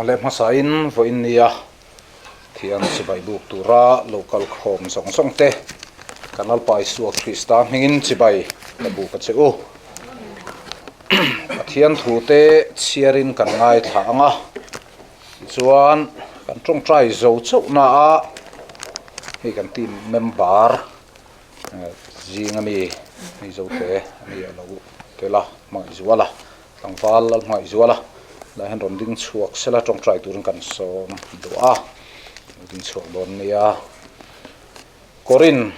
Awle hmasain vawiin nia thian chibai buk tura lo kal khawm zawng zawng te kan Lalpa Isua Krista hmingin chibai ka buk a che u. Pathian thu te chhiarin kan ngaithla ang a, tichuan kan tawngtai zo chauh na a hei kan team member zing ami hei zote ami a lo tel a hmangaihzual a. Tlangval lal hmangaih zual a, lai hian rawn ding chhuak sela tawngtai turin kan sawm duh a, lo ding chhuak dawn nia. Korin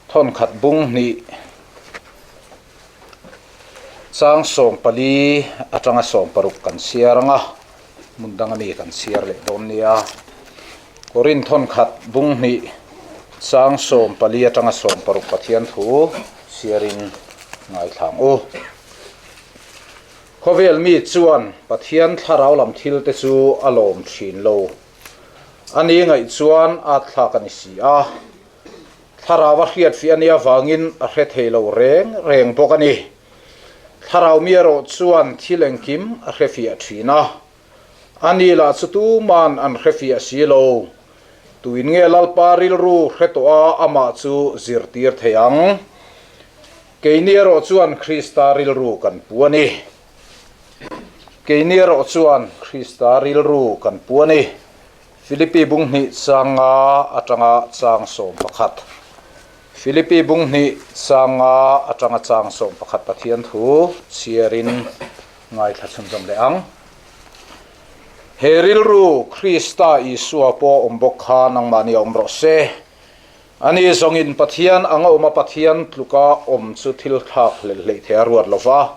thawnkhat bung hnih chang 14 atanga 16 kan chhiar ang a, hmun dang ami kan chhiar leh dawn nia. Korin thawnkhat bung hnih chang 14 atanga 16 Pathian thu chhiarin ngaithla ang u. Khawvel mi chuan Pathian thlarau lam thil te chu a lawm thin lo. A ni ngaih chuan at thlak a ni si a. Thlarau a hriat fih a nih avangin a hre thei lo reng reng bawk a ni. Thlarau mi erawh chuan thil engkim a hre fiah thin a. A ni lah chu tuman an hre fiah si lo. Tuin nge Lalpa rilru hre tawh a amah chu zirtir thei ang? Keini erawh chuan Krista rilru kan pu a ni. Keini erawh chuan Krista rilru kan pu a ni. Filipi bung hnih chang nga atanga chang 11. Filipi bung hnih chang nga atanga chang 11 Pathian thu chhiarin Ngaithla chhunzawm leh ang. He rilru Krista Isua pawh awm bawk kha nangmahni a awm rawh se. Ani zawngin Pathian anga awma Pathian tluka awm chu thil thlak hlelh hleih thei a ruat lo va.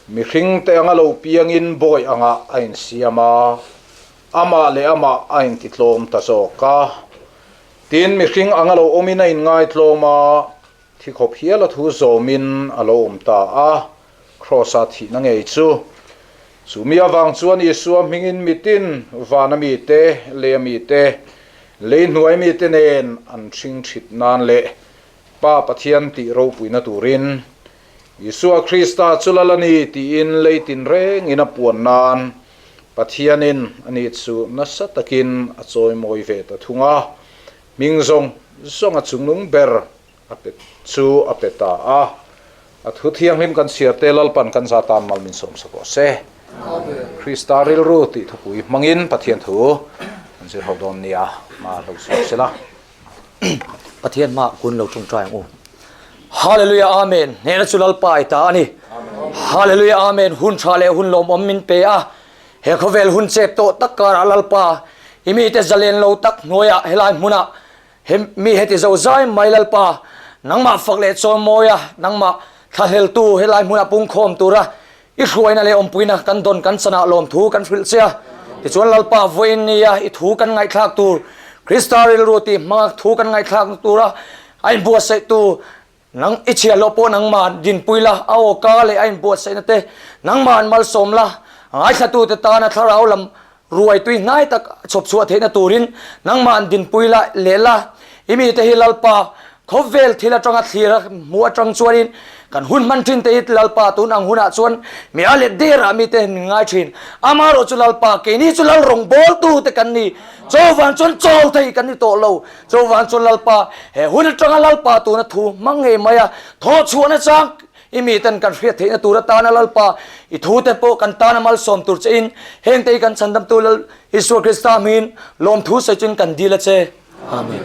Mihringte anga lo piangin bawi angah a insiam a, amah leh amah a intitlawm ta zawk a. Tin, mihring anga lo awmin a inngaitlawm a, thi khawp hial a thu zawmin a lo awm ta a. Kraws-a thihna ngei chu. Chu mi avang chuan Isua hmingin mitin, vana mite, leia mite, lei hnuai mite nen an hring thit nan leh Pa Pathian tih ropuina turin Isua Krista chu lal a ni tiin lei tinrengin a puan nan Pathianin ani chu nasa takin a chawimawi ve ta thung a, hming zawng zawng a chungnung ber A pe chu a pe ta a. A thu thianghlim kan chhiar te Lalpan kan za tan mal min sawm sak rawh se. Krista rilru tih thupui hmangin Pathian thu kan zir ho dawn nia ma lo chhuak sela. Pathian hma kun lo tawngtai ang u. Hallelujah Amen. Hnehna chu Lalpa i ta a ni. Hallelujah Amen. Hun tha leh hun lawmawm min pe a. He khawvel hun chep tawh tak karah Lalpa i mite zalen lo tak hnuaiah helai hmunah He mi heti zo zai mai Lalpa, nangmah fak leh chawn mawi a, nangmah thlahleltu helai hmunah pungkhawm tura i hruaina leh awmpuina kan dawn kan chanah lawmthu kan hrilh che a. Tichuan Lalpa, vawiin nia i thu kan ngaihthlak tur, Krista rilru tih hmanga thu kan ngaihthlakna tura a inbuatsaihtu nang i chhiahhlawh pawh nangmah dinpui la, a aw ka leh a inbuatsaihna te nangmah an malsawm la, a ngaithlatute tana thlarau lam Ruai tui hnai tak chhawp chhuah theihna turin nangmah an dinpui la leh la, i mite hi Lalpa khawvel thil atanga thlir a hmuh atang chuanin kan hun hman thin te hi Lalpa tun ang hunah chuan mi a let derah mite min ngai thin. Amaherawh chu Lalpa keini chu Lal rawngbawltu te kan ni, chauvan chuan chawl thei kan ni tawh lo. Chauvan chuan Lalpa he hun atanga Lalpa tuna thu hmang ngei mai a thawhchhuahna chang I miten kan hriat theihna tur atana Lalpa, i thute pawh kan tana malsawm tur che in, hengte hi kan chhandamtu Lal Isua Krista hmingin lawmthu sawi chuin kan dil a che. Amen.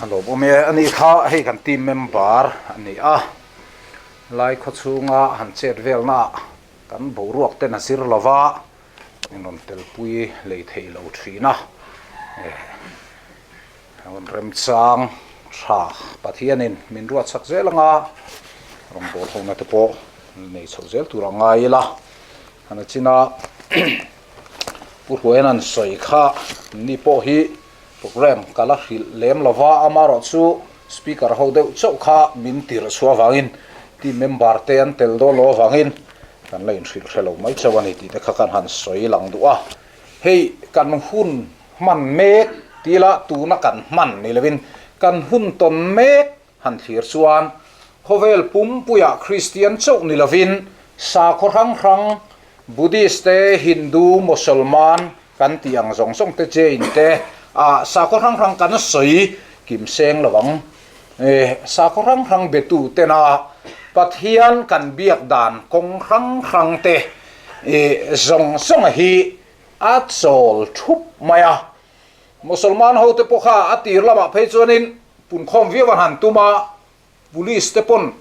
A lawmawm e, a nih kha hei kan team member a ni a, lai khaw chhunga han chet velna ah kan boruak ten a zir lova, in rawn telpui lei thei lo thin a, Rawn remchang tha Pathianin min ruatsak zel anga rawngbâwl hona te pawh nei chhoh zel tur a ngai ila. Hana china Pu Hruaian an sawi kha ni pawh hi program ka la hrilh lem lova, amaherawh chu speaker ho deuh chauh kha min tirh chhuah avangin team member te an tel dawn lo avangin kan la inhrilh hre lo mai chauh a ni tih te kha kan han sawi lang duh a. Hei kan hun Hman mek tila tuna kan hman ni lovin kan hun tawn mek han thlir chuan khawvel pumpuiah Kristian chauh ni lovin sakhaw hrang hrang Buddhist te, Hindu, Mosolman kan tih ang zawng zawng te, Jain te, ah sakhaw hrang hrang kan sawi kim seng lo ang. Sakhaw hrang hrang betu tena Pathian kan biak dan kawng hrang hrang te zawng zawng hi a chawl thup mai a. Mosolman ho te pawh kha a tir lamah phei chuanin punkhawm viau an han tum a, Police te pawn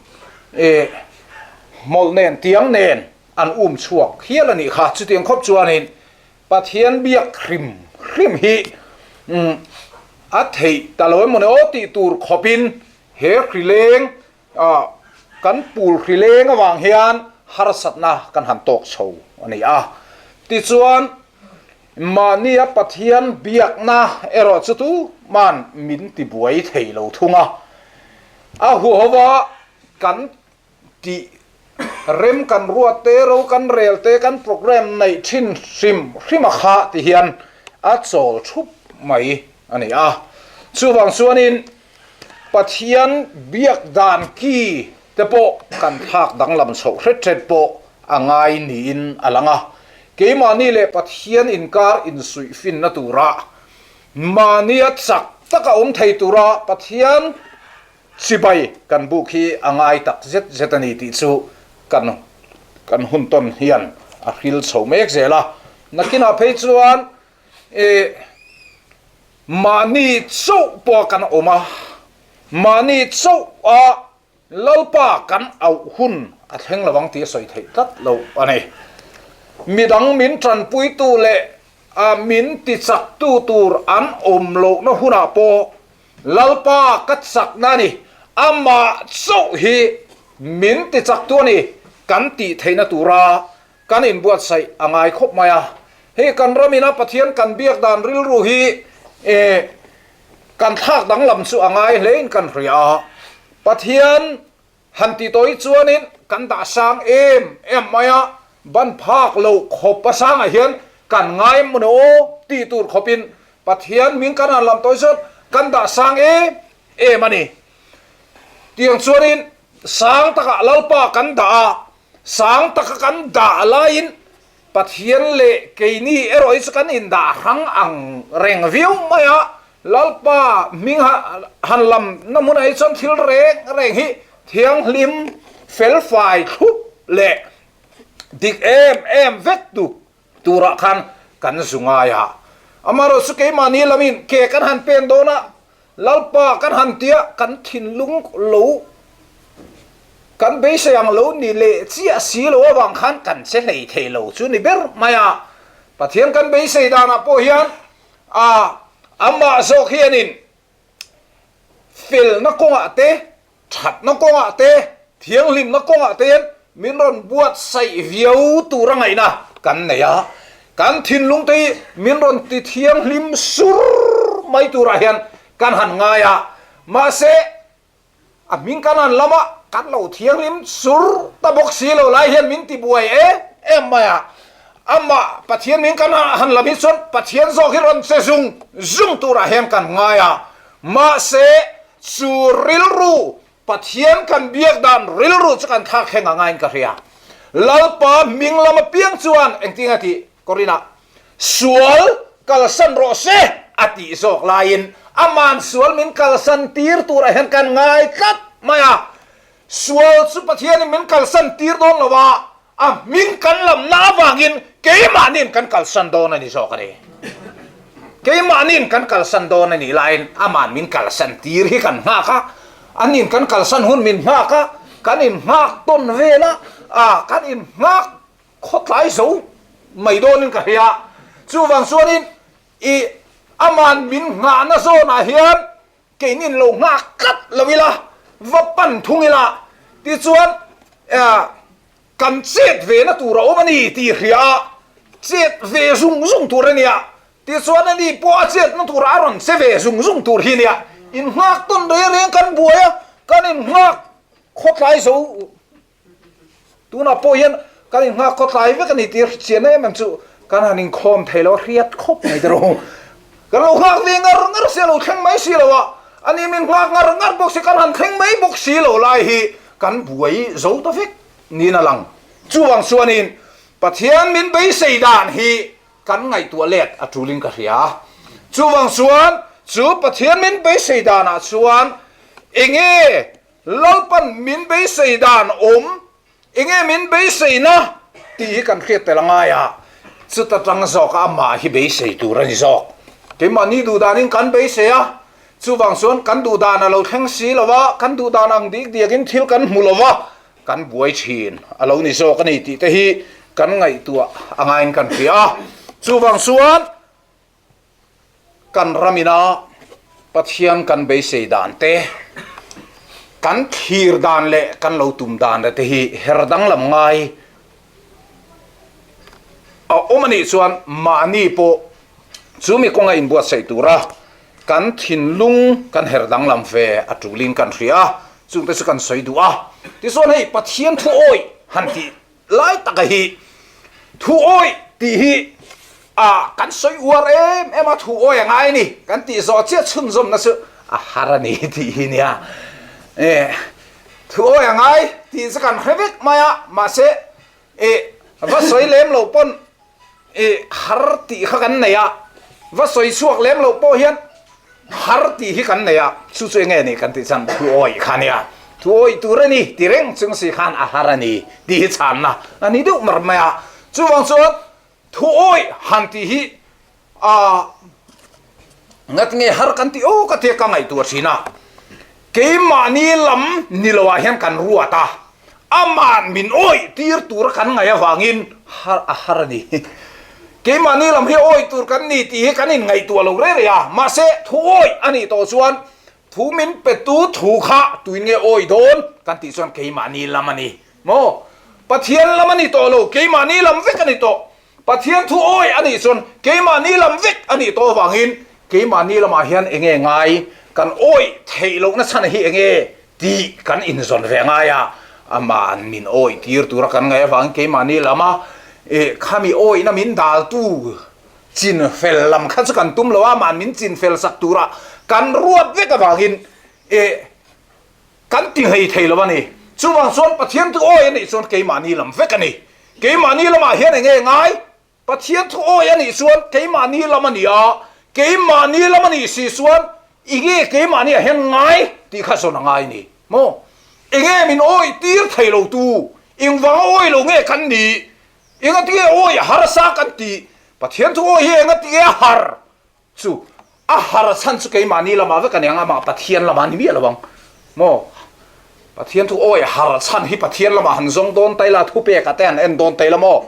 hmawlh nen tiang nen an um chhuak hial a nih kha. Chutiang khawp chuanin Pathian biak hrim hrim hi a theih ta lo emaw ni aw tih tur khawpin he hrileng kan pul hrileng avang hian harsatna kan han tawk chho a ni a. Tichuan mahnia Pathian biakna erawh chu tuman min tibuai thei lo thung a. A huhova kan tih rem kan ruat te, ro kan rel te, kan program neih thin hrim hrim a kha ti hian a chawl thup mai a ni a. Chuvang chuanin Pathian biak dan ki te pawh kan thlak danglam chhoh hret hret pawh a ngai niin a lang a. Keimahni leh Pathian inkar insuihfinna tura mahnia chak taka awm thei tura Pathian Chibai kan buk hi a ngai tak zet zet a ni tih chu kan kan hun tawn hian a hril chho mek zel a. Nakinah phei chuan ih mahni chauh pawh kan awm a, mahni chauh a Lalpa kan auh hun a thleng lo ang tih a sawi theih tlat lo a ni. Midang min tanpuitu leh a min tichaktu tur an awm lohna hunah pawh Lalpa ka chakna a ni, amah chauh hi min tichaktu a ni kan tih theihna tura kan inbuatsaih a ngai khawp mai a. Hei kan ramina Pathian kan biak dan rilru hi kan thlak danglam chu a ngai hlein kan hria a. Pathian Han ti tawi chuanin kan dah sang em em mai a, ban phak lo khawp a sangah hian kan ngai maw ni aw tih tur khawpin Pathian min kan han lam tawi chuan kan dah sang em em a ni. Tiang chuanin sang takah Lalpa kan dah a, sang taka kan dah laiin Pathian leh keini erawh hi chu kan indah hrang ang reng viau mai a, Lalpa hming han lam na hmunah hi chuan thil reng reng hi thianghlim felfai thlup leh dik em em vek tu turah khan kan zu ngai a. Amaherawh chu keimahni lamin ke kan han pen dawn a, Lalpa kan han tia kan thinlung lo kan beisei ang lo ni leh chiah si lo avang khan kan che hlei thei lo chu ni ber mai a. Pathian kan beisei danah pawh hian a amah zawk hianin felna kawngah te, thatna kawngah te, thianghlimna kawngah te hian min rawn buatsaih viau tur a ngaihna kan nei a. Kan thinlung te hi min rawn ti thianghlim sur mai turah hian kan han ngai a. Mahse, a hming kan han lam a, kan lo thianghlim sur ta bawk si lo lai hian min ti buai em em mai a. Amah Pathian hming kan han lam hi chuan Pathian zawk hi rawn che zung zung turah hian kan ngai a. Mahse, chu rilru Pathian kan biak dan rilru chu kan thlak thleng a ngaiin ka hria. Lalpa hming lam apiang chuan engtin a tih Korinah, Sual kalsan rawh se a tih zawk laiin aman sual min kalsan tir turah hian kan ngai tlat mai a. Sual chu Pathianin min kalsan tir dawn lo a, A hming kan lamna avangin keimahniin kan kalsan dawn a ni zawk a ni. Keimahniin kan kalsan dawn a nih laiin aman min kalsan tir hi kan nghak a, anin kan kalsan hun min nghak a, kan innghak tawn vel a, a kan innghak khawtlai zo mai dawnin ka hria. Chuvang chuanin i aman min nghahna zawnah hian Keinin lo nghak tlat lo ila, va pan thung ila, tichuan kan chet ve na tur a awm a ni tih hria a, chet ve zung zung tur a nia, tichuan ani pawh a chet na turah a rawn che ve zung zung tur hi a nia, innghak tawn reng reng kan buai a, kan innghak khawtlai zo. Tunah pawh hian kan innghak khawtlai vek a ni tih hriat em em chu kan han inkhawm thei lo a hriat khawp mai te rawh. Kan lo nghak ve ngar ngar si a lo thleng mai si lo a, ani min nghak ngar ngar bawk si kan han thleng mai bawk si lo lai hi kan buai zo ta vek niin a lang. Chuvang chuanin. Pathian min beisei dan hi kan ngaihtuah let a tulin ka hria. Chuvang chuan chu Pathian min beisei danah chuan enge Lalpan min beisei dan awm, enge min beiseina tih hi kan hriat tel a ngai a, chuta tang zawka amah hi beisei tur a ni zawk. Keimahni duhdanin kan beisei a, chuvang chuan kan duhdan a lo thleng si lo a, kan duhdan ang dik diakin thil kan hmu lo va, kan buai thin a lo ni zawk a ni tih te hi kan ngaihtuah a ngaiin kan hria a. Chuvang chuan kan ramina Pathian kan beisei dan te, kan thlir dan leh kan lo tum dan te hi her danglam ngai a awm a nih chuan mahni pawh chumi kawnga inbuatsaih tura kan thinlung kan her danglam ve a tulin kan hria a, chungte chu kan sawi duh a. Tichuan hei Pathian thu awih han tih lai taka hi thu awih tih hi a kan sawi uar em em a, thu awih a ngai a ni kan tih zawh chiah chhunzawmna chu a har a ni tih hi nia. E thu awih a ngai tih chu kan hre vek mai a, mahse e va sawi lem lo pawn I har tih kha kan nei a, va sawi chhuak lem loh pawh hian har tih hi kan nei a, chu chu enge ni kan tih chuan thu awih kha nia, thu awih tur a ni ti reng chung si khan a har a ni tih hi chhanna a ni deuh mar mai a, chuvang chuan thu awih han tih hi a ngat nge har kan tih aw ka tia ka ngaihtuah thin a, keimahni lam ni lo ah hian kan ruat a, Aman min awih tir tura kan ngaih avangin har a har a ni. Keimahni lam hi awih tur kan ni tih hi kan inngaihtuah lo reng reng a, mahse thu awih a nih tawh chuan thu min petu thu kha tuin nge awih dawn kan tih chuan keimahni lam a ni maw? Pathian lam a ni tawh lo, keimahni lam vek a ni tawh. Pathian thu awih a nih chuan keimahni lam vek a nih tawh avangin keimahni lamah hian enge ngai kan awih theih lohna chhan hi enge tih kan inzawn ve ngai a, ama'n min awih tir tura kan ngaih avangin keimahni lama khami awihna min daltu chinfel lam kha chu kan tum lo a, ama'n min chinfel sak tura kan ruat vek avangin kan ti hlei thei lo a ni. Chuvang chuan Pathian thu awih a nih chuan keimahni lam vek a ni. Keimahni lamah hian enge ngai? Pathian thu awih a nih chuan keimahni lam a ni a, keimahni lam a nih si chuan enge keimahni ah hian ngai tih kha zawn a ngai ni maw? Enge min awih tir thei lo tu? Engvanga awih lo nge kan nih? Engatinge awih harsa kan tih? Pathian thu awih hi engatinge a har? Chu a har chhan chu keimahni lamah vek a ni ang, amah Pathian lamah a ni miah lo ang maw? Pathian thu awi har chhan hi Pathian lamah han zawng dawn ta ila, thupek a te han en dawn ta ila maw?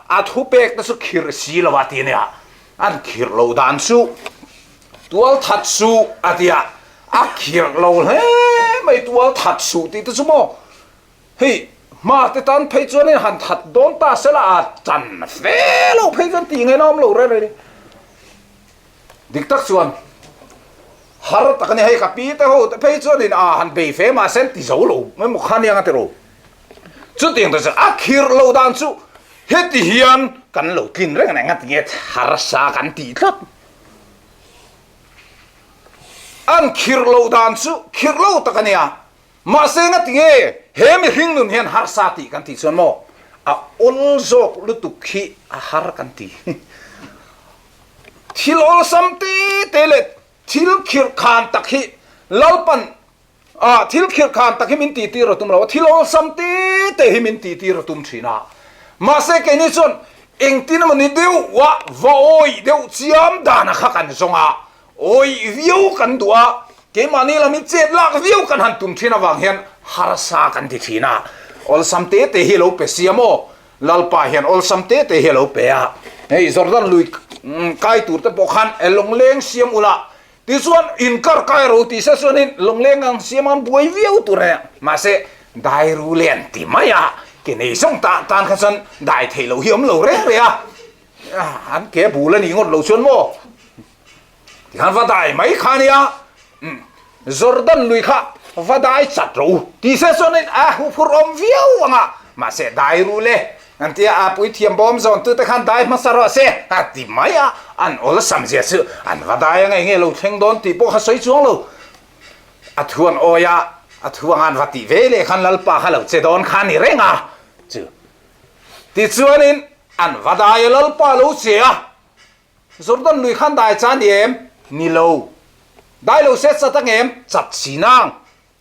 A thupek te chu khirh si lo a ti ania, an khirh lo dan chu tual that suh a ti a, a khirh lo hle mai tual that suh tih te chu maw? Hei hma te tan phei chuan in han that dawn ta sela a chan fe lo phei chuan tih ngaihna awm lo reng reng ni. Dik tak chuan har tak a ni hei ka pi te ho te phei chuan in a han bei fe mahse an ti zo lo mai maw kha nia nga ti ro. Chutiang te chuan a khirh lo dan chu heti hian kan lo tlin reng a ni nga tinge harsa kan tih tlat. An khirh lo dan chu khirh lo tak a nia. Mahse nga tinge he mihring nun hian harsa tih kan tih chuan maw a awl zawk lutuk hi a har kan ti. Thil awlsam te te leh thil khirh khan tak hi Lalpan ah thil khirh khan tak hi min tih tir a tum lo a, thil awlsam te te hi min tih tir a tum thin a. Mahse keini chuan engtin emaw ni deuh a va awih deuh chiam dan a kha kan zawng a, Awih viau kan duh a, keimahni lam hi chet lak viau kan han tum thin avang hian harsa kan ti thin a, awlsam te te hi a lo pe sia maw? Lalpa hian awlsam te te hi a lo pe a, hei Jordan lui kai tur te pawh khan e lawngleng siam ula tichuan inkar kai ro tih se chuanin lawngleng ang siam an buai viau tur a nia, mahse dai ru len ti mai a, ke nei zawng tan tan kha chuan dai theih loh hi a awm lo reng reng a, an ke bul a nih ngawt lo chuan maw? Tikhan va dai mai kha nia, Jordan lui kha va dai chat ro u ti se chuanin a huphurh awm viau ang a, mahse dai ru le an tia a puithiam bawm zawn tute khan dai hmasa rawh se a ti mai a, an awlsam zia chu an va dai ang enge lo thleng dawn tih pawh kha sawi chuang lo. A thu an awi a, a thu anga an va tih ve leh khan Lalpa kha lo che dawn kha a ni reng a chu. Tichuanin. An va dai a Lalpa lo che a, Jordan lui khan dai cha ni em? Ni lo. Dai lo se chat ang em? Chat si nang.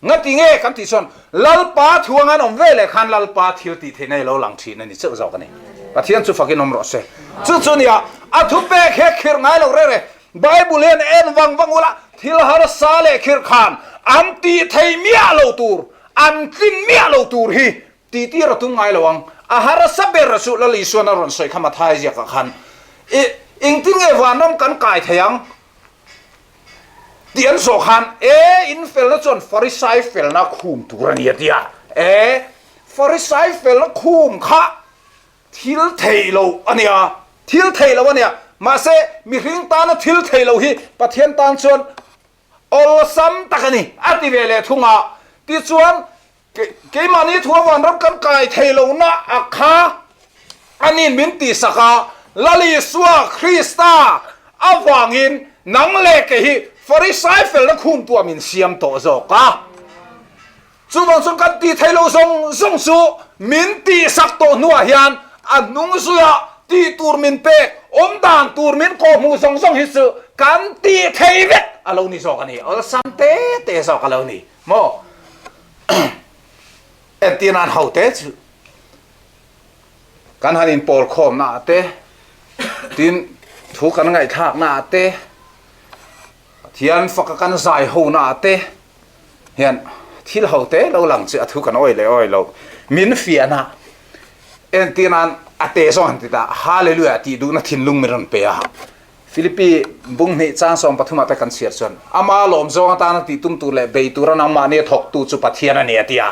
Ngati nge kan tih chuan Lalpa thu anga an awm ve leh khan Lalpa thil tih theihna i lo lang thin a ni cheuh zawk a ni. Pathian chu fakin awm rawh se. Chu chu nia a thupek he khirh ngai lo rere. Bible hian en vang vang ula thil harsa leh khirh khan an tih thei miah lo tur, an tlin miah lo tur hi tih tir a tum ngai lo ang. A harsa ber chu Lal Isuan a rawn sawi kha Mathai ziakah khan i engtin nge vanram kan kai thei ang? Tih an zawh khan, E, in felna chuan Farisai felna khum tur a ni a ti a. E, Farisai felna khum kha thil theih loh a nia, thil theih loh a nia. Mahse, mihring tana thil theih loh hi Pathian tan chuan awlsam tak a ni, a ti ve leh thung a. Tichuan, Keimahni thu avan ram kan kai thei lohna a kha anin min tihsak a, Lal Isua Krista avangin nang leh kei hi Farisai felna khumtuah min siam tawh zawk a. Chuvang chuan kan tih thei lo zawng zawng chu min tihsak tawh hnuah hian a hnung zuiah tih tur min pek, awm dan tur min kawhhmuh zawng zawng hi chu kan tih thei vek a lo ni zawk a ni, awlsam te te zawk a lo ni. Maw? Entir nan ho te chu kan han inpawl khawmna ah te, tin thu kan ngaihthlakna ah te, Pathian faka kan zai hona ah te hian thil ho te lo lang chu a thu kan awi leh awi lo min fiahna entir nan a te zawng han ti ta Hallelujah tih duhna thinlung min rawn pe a. Philippi bung hnih chang 13 ah te kan chhiar chuan, Ama lawm zawng atana tih tum tur leh bei tura nangmahni a thawktu chu Pathian a ni a ti a.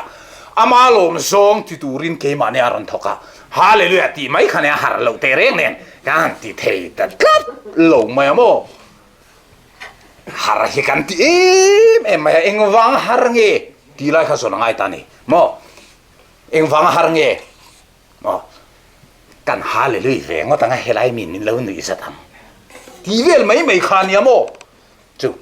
Ama lawm zawng ti turin keimahni a rawn thawk a. Hallelujah tih mai kha nia har loh teh reng nen ka han ti thei ta tlat lo mai a maw? Har hi kan ti em em mai a, engvang har nge tih lai kha zawn a ngai ta a ni maw? Engvang har nge? Aw, kan hallelujah ve ngawt ang a, helai min min lo nuih zat ang tih vel mai mai kha ania maw? Chu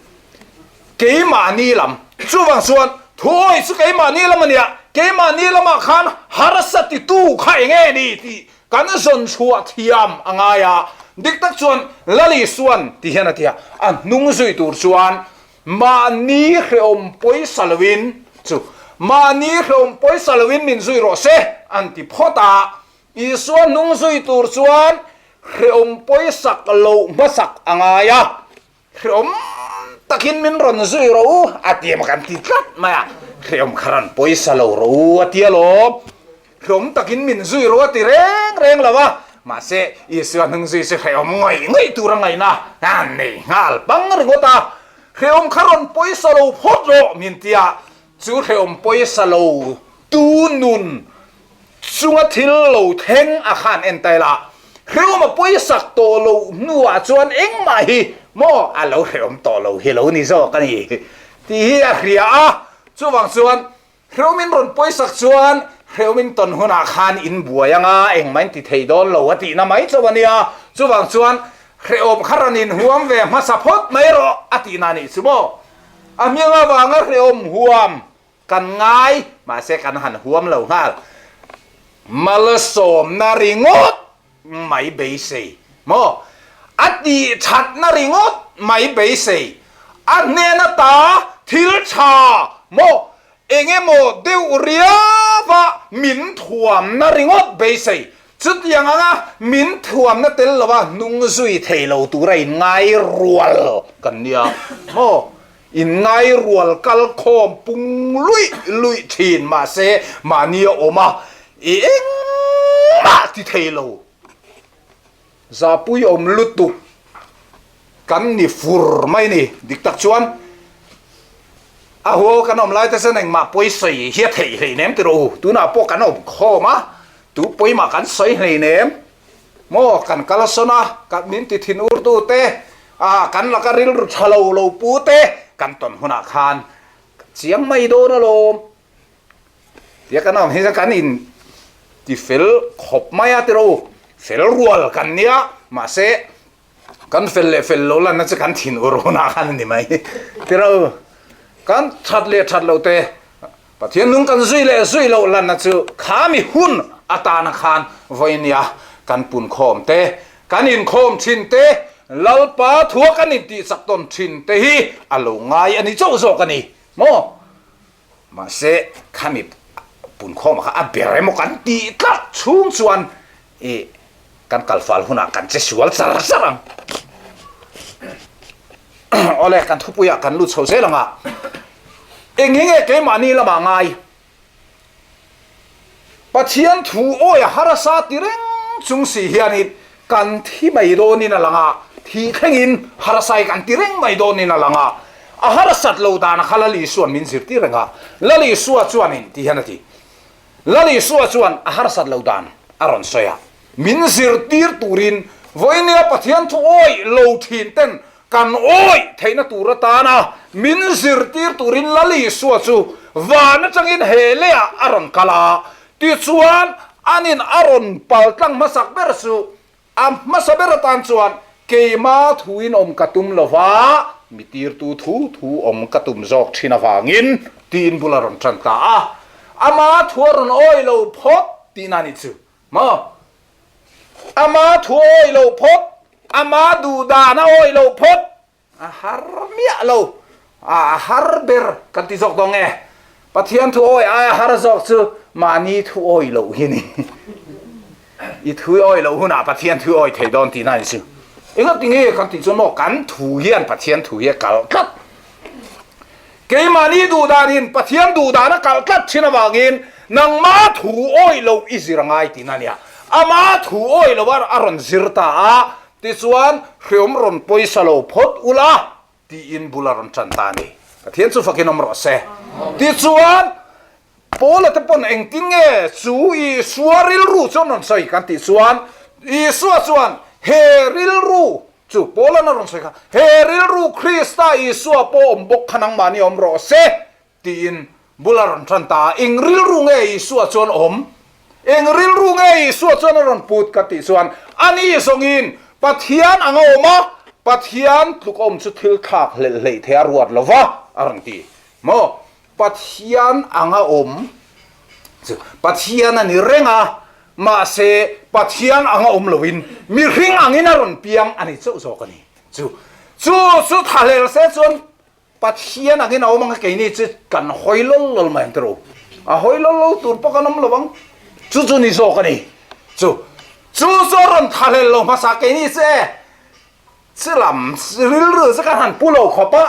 keimahni lam, chuvang chuan thuawi chu keimahni lam ania, keimahni lamah khan harsa titu kha eng nge ni tih kan zawn chhuah thiam a ngai a, dik tak chuan Lali Suan ti hian a ti a, a hnung zui tur chuan Mahni hrehawm pawisa loin chu mahni hrehawm pawisa loin min zui rawh se an ti phawt a, Isua hnung zui tur chuan hrehawm pawisak loh hmasak a ngai a, hrehawm takin min rawn zui rawh u a ti emaw kan ti tlat mai a, hrehawm kha rawn pawisa lo rawh u a ti alawm. Hrehawm takin min zui rawh a ti reng reng lo a, mahse Isua hnung zui chu hrehawm ngawih ngawih tur a ngaihna a nei nghal pang ringawt a. Hrehawm kha rawn pawisa lo phawt rawh min ti a, chu hrehawm pawisa lo tu nun chunga thil lo thleng a khan en ta ila, hrehawm a pawisak tawh loh hnuah chuan engmah hi maw a lo hrehawm tawh lo hi lo ni zawk a ni tih hi a hria a, chuvang chuan Hreumin rawn pawisak chuan Hreumin tawn hunah khan in buai anga engmah in ti thei dawn lo a tihna mai chauh a nia. Chuvang chuan Hrehawm kha rawn inhuam ve hmasa phawt mai rawh a tihna a nih chu maw. A hming avanga hrehawm huam kan ngai mahse kan han huam lo nghal. Malsawmna ringawt mai beisei maw? A tih thatna ringawt mai beisei, a hnen ata thil tha maw? Eng emaw deuh riava min thuamna ringawt beisei, chutiang anga min thuamna tel lova hnung zui thei lo tura inngai rual kan nia maw? Inngai rual kal khawm pung luih luih thin mahse mahni a awm a, i engmah ti thei lo. Zapui awm lutuk kan ni fur mai ni. Dik tak chuan a huau kan awm lai te chuan engmah pawi sawi hi a theih hleinem ti rawh u. Tunah pawh kan awm khawm a, tu pawimah kan sawi hleinem. Maw kan kal sawn a, kan min ti thin ur tu te, ah kan laka rilru tha lo lo pu te kan tawn hunah khan chiang mai dawn alawm. Tia kan awm hi chuan kan in ti fel khawp mai a tiraw u, fel rual kan nia mahse kan fel leh fel lo lanna chu kan thin ur hunah khan a ni mai tiraw u. Kan that leh that lo te Pathian nung kan zui leh zui loh lanna chu kha mi hun atana khan vawinia. Kan punkhawm te, kan inkhawm thin te, Lalpa thua kan intihchak tawn thin te hi a lo ngai a ni chauh zawk a ni maw? Mahse, khami punkhawma kha a ber emaw kan tih tlat chhung chuan i kan kalfal hunah kan che sual char char ang. Awle, kan thupuiah kan lut chho zel ang a, eng hi nge keimahni lamah ngai? Pathian thu awi a harasa ti reng chung si hianin kan thi mai dawnin a lang a, thih thlengin harasai kan ti reng mai dawnin a lang a. A harsat lo dan a kha Lal Isua'n min zirtir reng a, Lal Isua chuanin ti hian a ti. Lal Isua chuan a harsat lo dan a rawn sawi a, min zirtir turin vawinia Pathian thu awi lo thin ten Kan awih theihna tur atana min zirtir turin Lal Isua chu van atangin he leiah a rawn kal a, tichuan anin a rawn pal tlang hmasak ber chu a hmasa ber atan chuan keima thuin awm ka tum lova, mi tirtu thu thu awm ka tum zawk thin avangin tiin bul a rawn tan ta a, ama thu a rawn awih lo phawt tihna a nih chu maw? Ama thu awih lo phawt, ama duhdan a awih lo phawt, a har miah lo, a har ber kan ti zawk dawn nge? Pathian thu awih aia har zawk chu mahni thu awih loh hi ni. I thu awih loh hunah Pathian thu awih thei dawn tihna a ni chu. Engati nge kan tih chuan maw kan thu hian Pathian thu hi a kalh tlat. Keimahni duhdanin Pathian duhdan a kalh tlat thin avangin nangma thu awih loh i zir a ngai tihna a nia. Ama thu awih loh a a rawn zir ta a, tichuan hreawm rawn pawisa lo phawt ula tiin bul a rawn tan ta a ni. Pathian chu fakin awm rawh se. Tichuan Paula te pawn engtin nge chu Isua rilru chu an rawn sawi kan tih chuan Isua chuan he rilru Chu Paula'n a rawn sawi kha, He rilru Krista Isua pawh awm bawk kha nangmahni awm rawh se, tiin bul a rawn tan ta a. Eng rilru nge Isua chuan awm? Eng rilru nge Isua chuan a rawn put ka tih chuan, ani zawngin Pathian anga awm a, Pathian tluk awm chu thil thlak hlelh hleih thei a ruat lo va, a rawn ti. Maw? Pathian anga awm chu Pathian a ni reng a, mahse Pathian anga awm loin mihring angin a rawn piang a ni chauh zawk a ni. Chu chu chu thahlel se chuan Pathian angin a awm ang a, keini chu kan hawi lawl lawl mai ang tiraw? A hawi lawl lawl tur pawh kan awm lo ang. Chu chu ni zawk a ni. Chu chu chu a rawn thahlel lo hmasa keini che chi lam rilru chu kan han pu lo khawp a,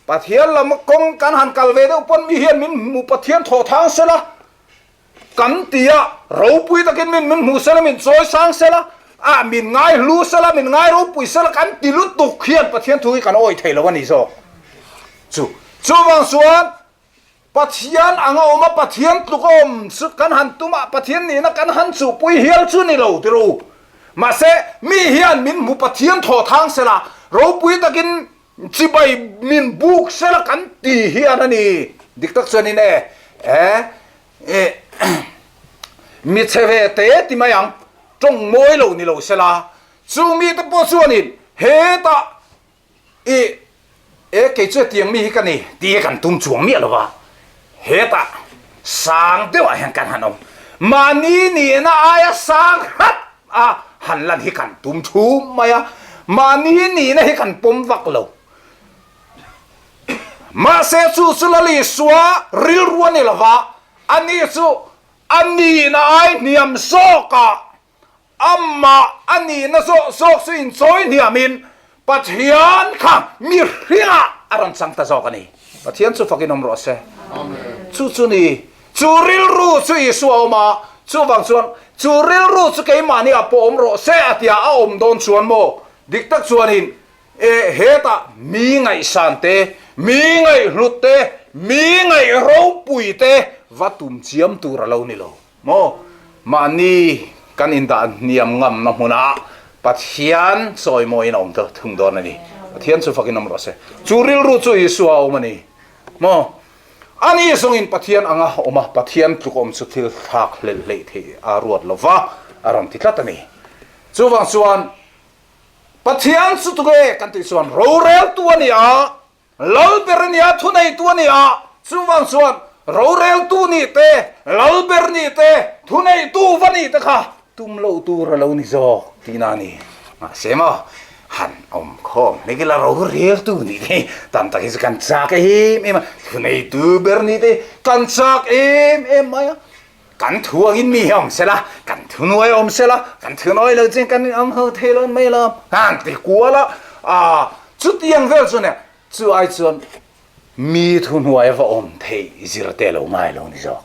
Pathian lam kawng kan han kal ve deuh pawn mi hian min hmu Pathian thawh thang sela kan ti a, ropui takin min min hmu sela, min chawi sang sela, ah min ngai hlu sela, min ngai ropui sela kan ti lutuk hian Pathian thu hi kan awih thei lo a ni zawk. Chu chuvang chuan Pathian anga awm a, Pathian tluk a awm chu kan han tum a, Pathian nihna kan han chuhpui hial chu ni lo ti ru. Mahse, mi hian min hmu Pathian thaw thang sela, ropui takin chibai min buk sela kan ti hian a ni. Dik tak chuanin e, e, e, mi chhe ve te ti mai ang, tawng mawi lo ni lo sela, chung mite pawh chuanin hetah I e kei chu hetiang mi hi ka ni tih hi kan tum chuang miah lo va, hetah sang deuhah hian kan han awm. Mahni nihna aia sang hrat a han lan hi kan tum thum mai a, mahni nihna hi kan pawm vak lo. Mahse chu chu Lal Isua rilru a ni lo va, ani chu a nihna ai hniam zawkah Amah a nihna zawh zawk chu inchawi hniamin Pathian kha mihringah a rawn chang ta zawk a ni. Pathian chu fakin awm rawh se. Chu chu ni, chu rilru chu Isua a awm a, chuvang chuan chu rilru chu keimahni ah pawh awm rawh se a tia a awm dawn chuan maw? Dik tak chuanin e hetah mi ngaihsan te, mi ngaihhlut te, mi ngaih ropui te va tum chiam tur a lo ni lo. Maw? Mahni kan indah hniam ngamna hmunah Pathian chawimawiin a awm ta thung dawn a ni. Pathian chu fakin awm rawh se. Chu rilru chu Isua a awm a ni. Maw? Ani zawngin Pathian anga awm a, Pathian tluk awm chu thil thlak hlelh hleih theih a ruat lo va, a rawn ti tlat a ni. Chuvang chuan Pathian chu tuge kan tih chuan roreltu a ni a, Lal ber a nia, thuneitu a nia, chuvang chuan roreltu nih te, lal ber nih te, thuneitu va nih te kha. Tum loh tur a lo ni zawk tihna a ni. Mahse maw, han awm khawm hlek ila roreltu nih te hi tam tak hi chu kan chak em em a, thuneitu ber nih te hi kan chak em em mai a. Kan thu angin mi hi awm sela, kan thunuai awm sela, kan thunawi lo chuan kan inawm ho thei lo mai lo. Han ti kual a, aa chutiang vel chu nia, chu ai chuan Mi thuhnuai va awm theih zir te lo ngai lo ni zawk.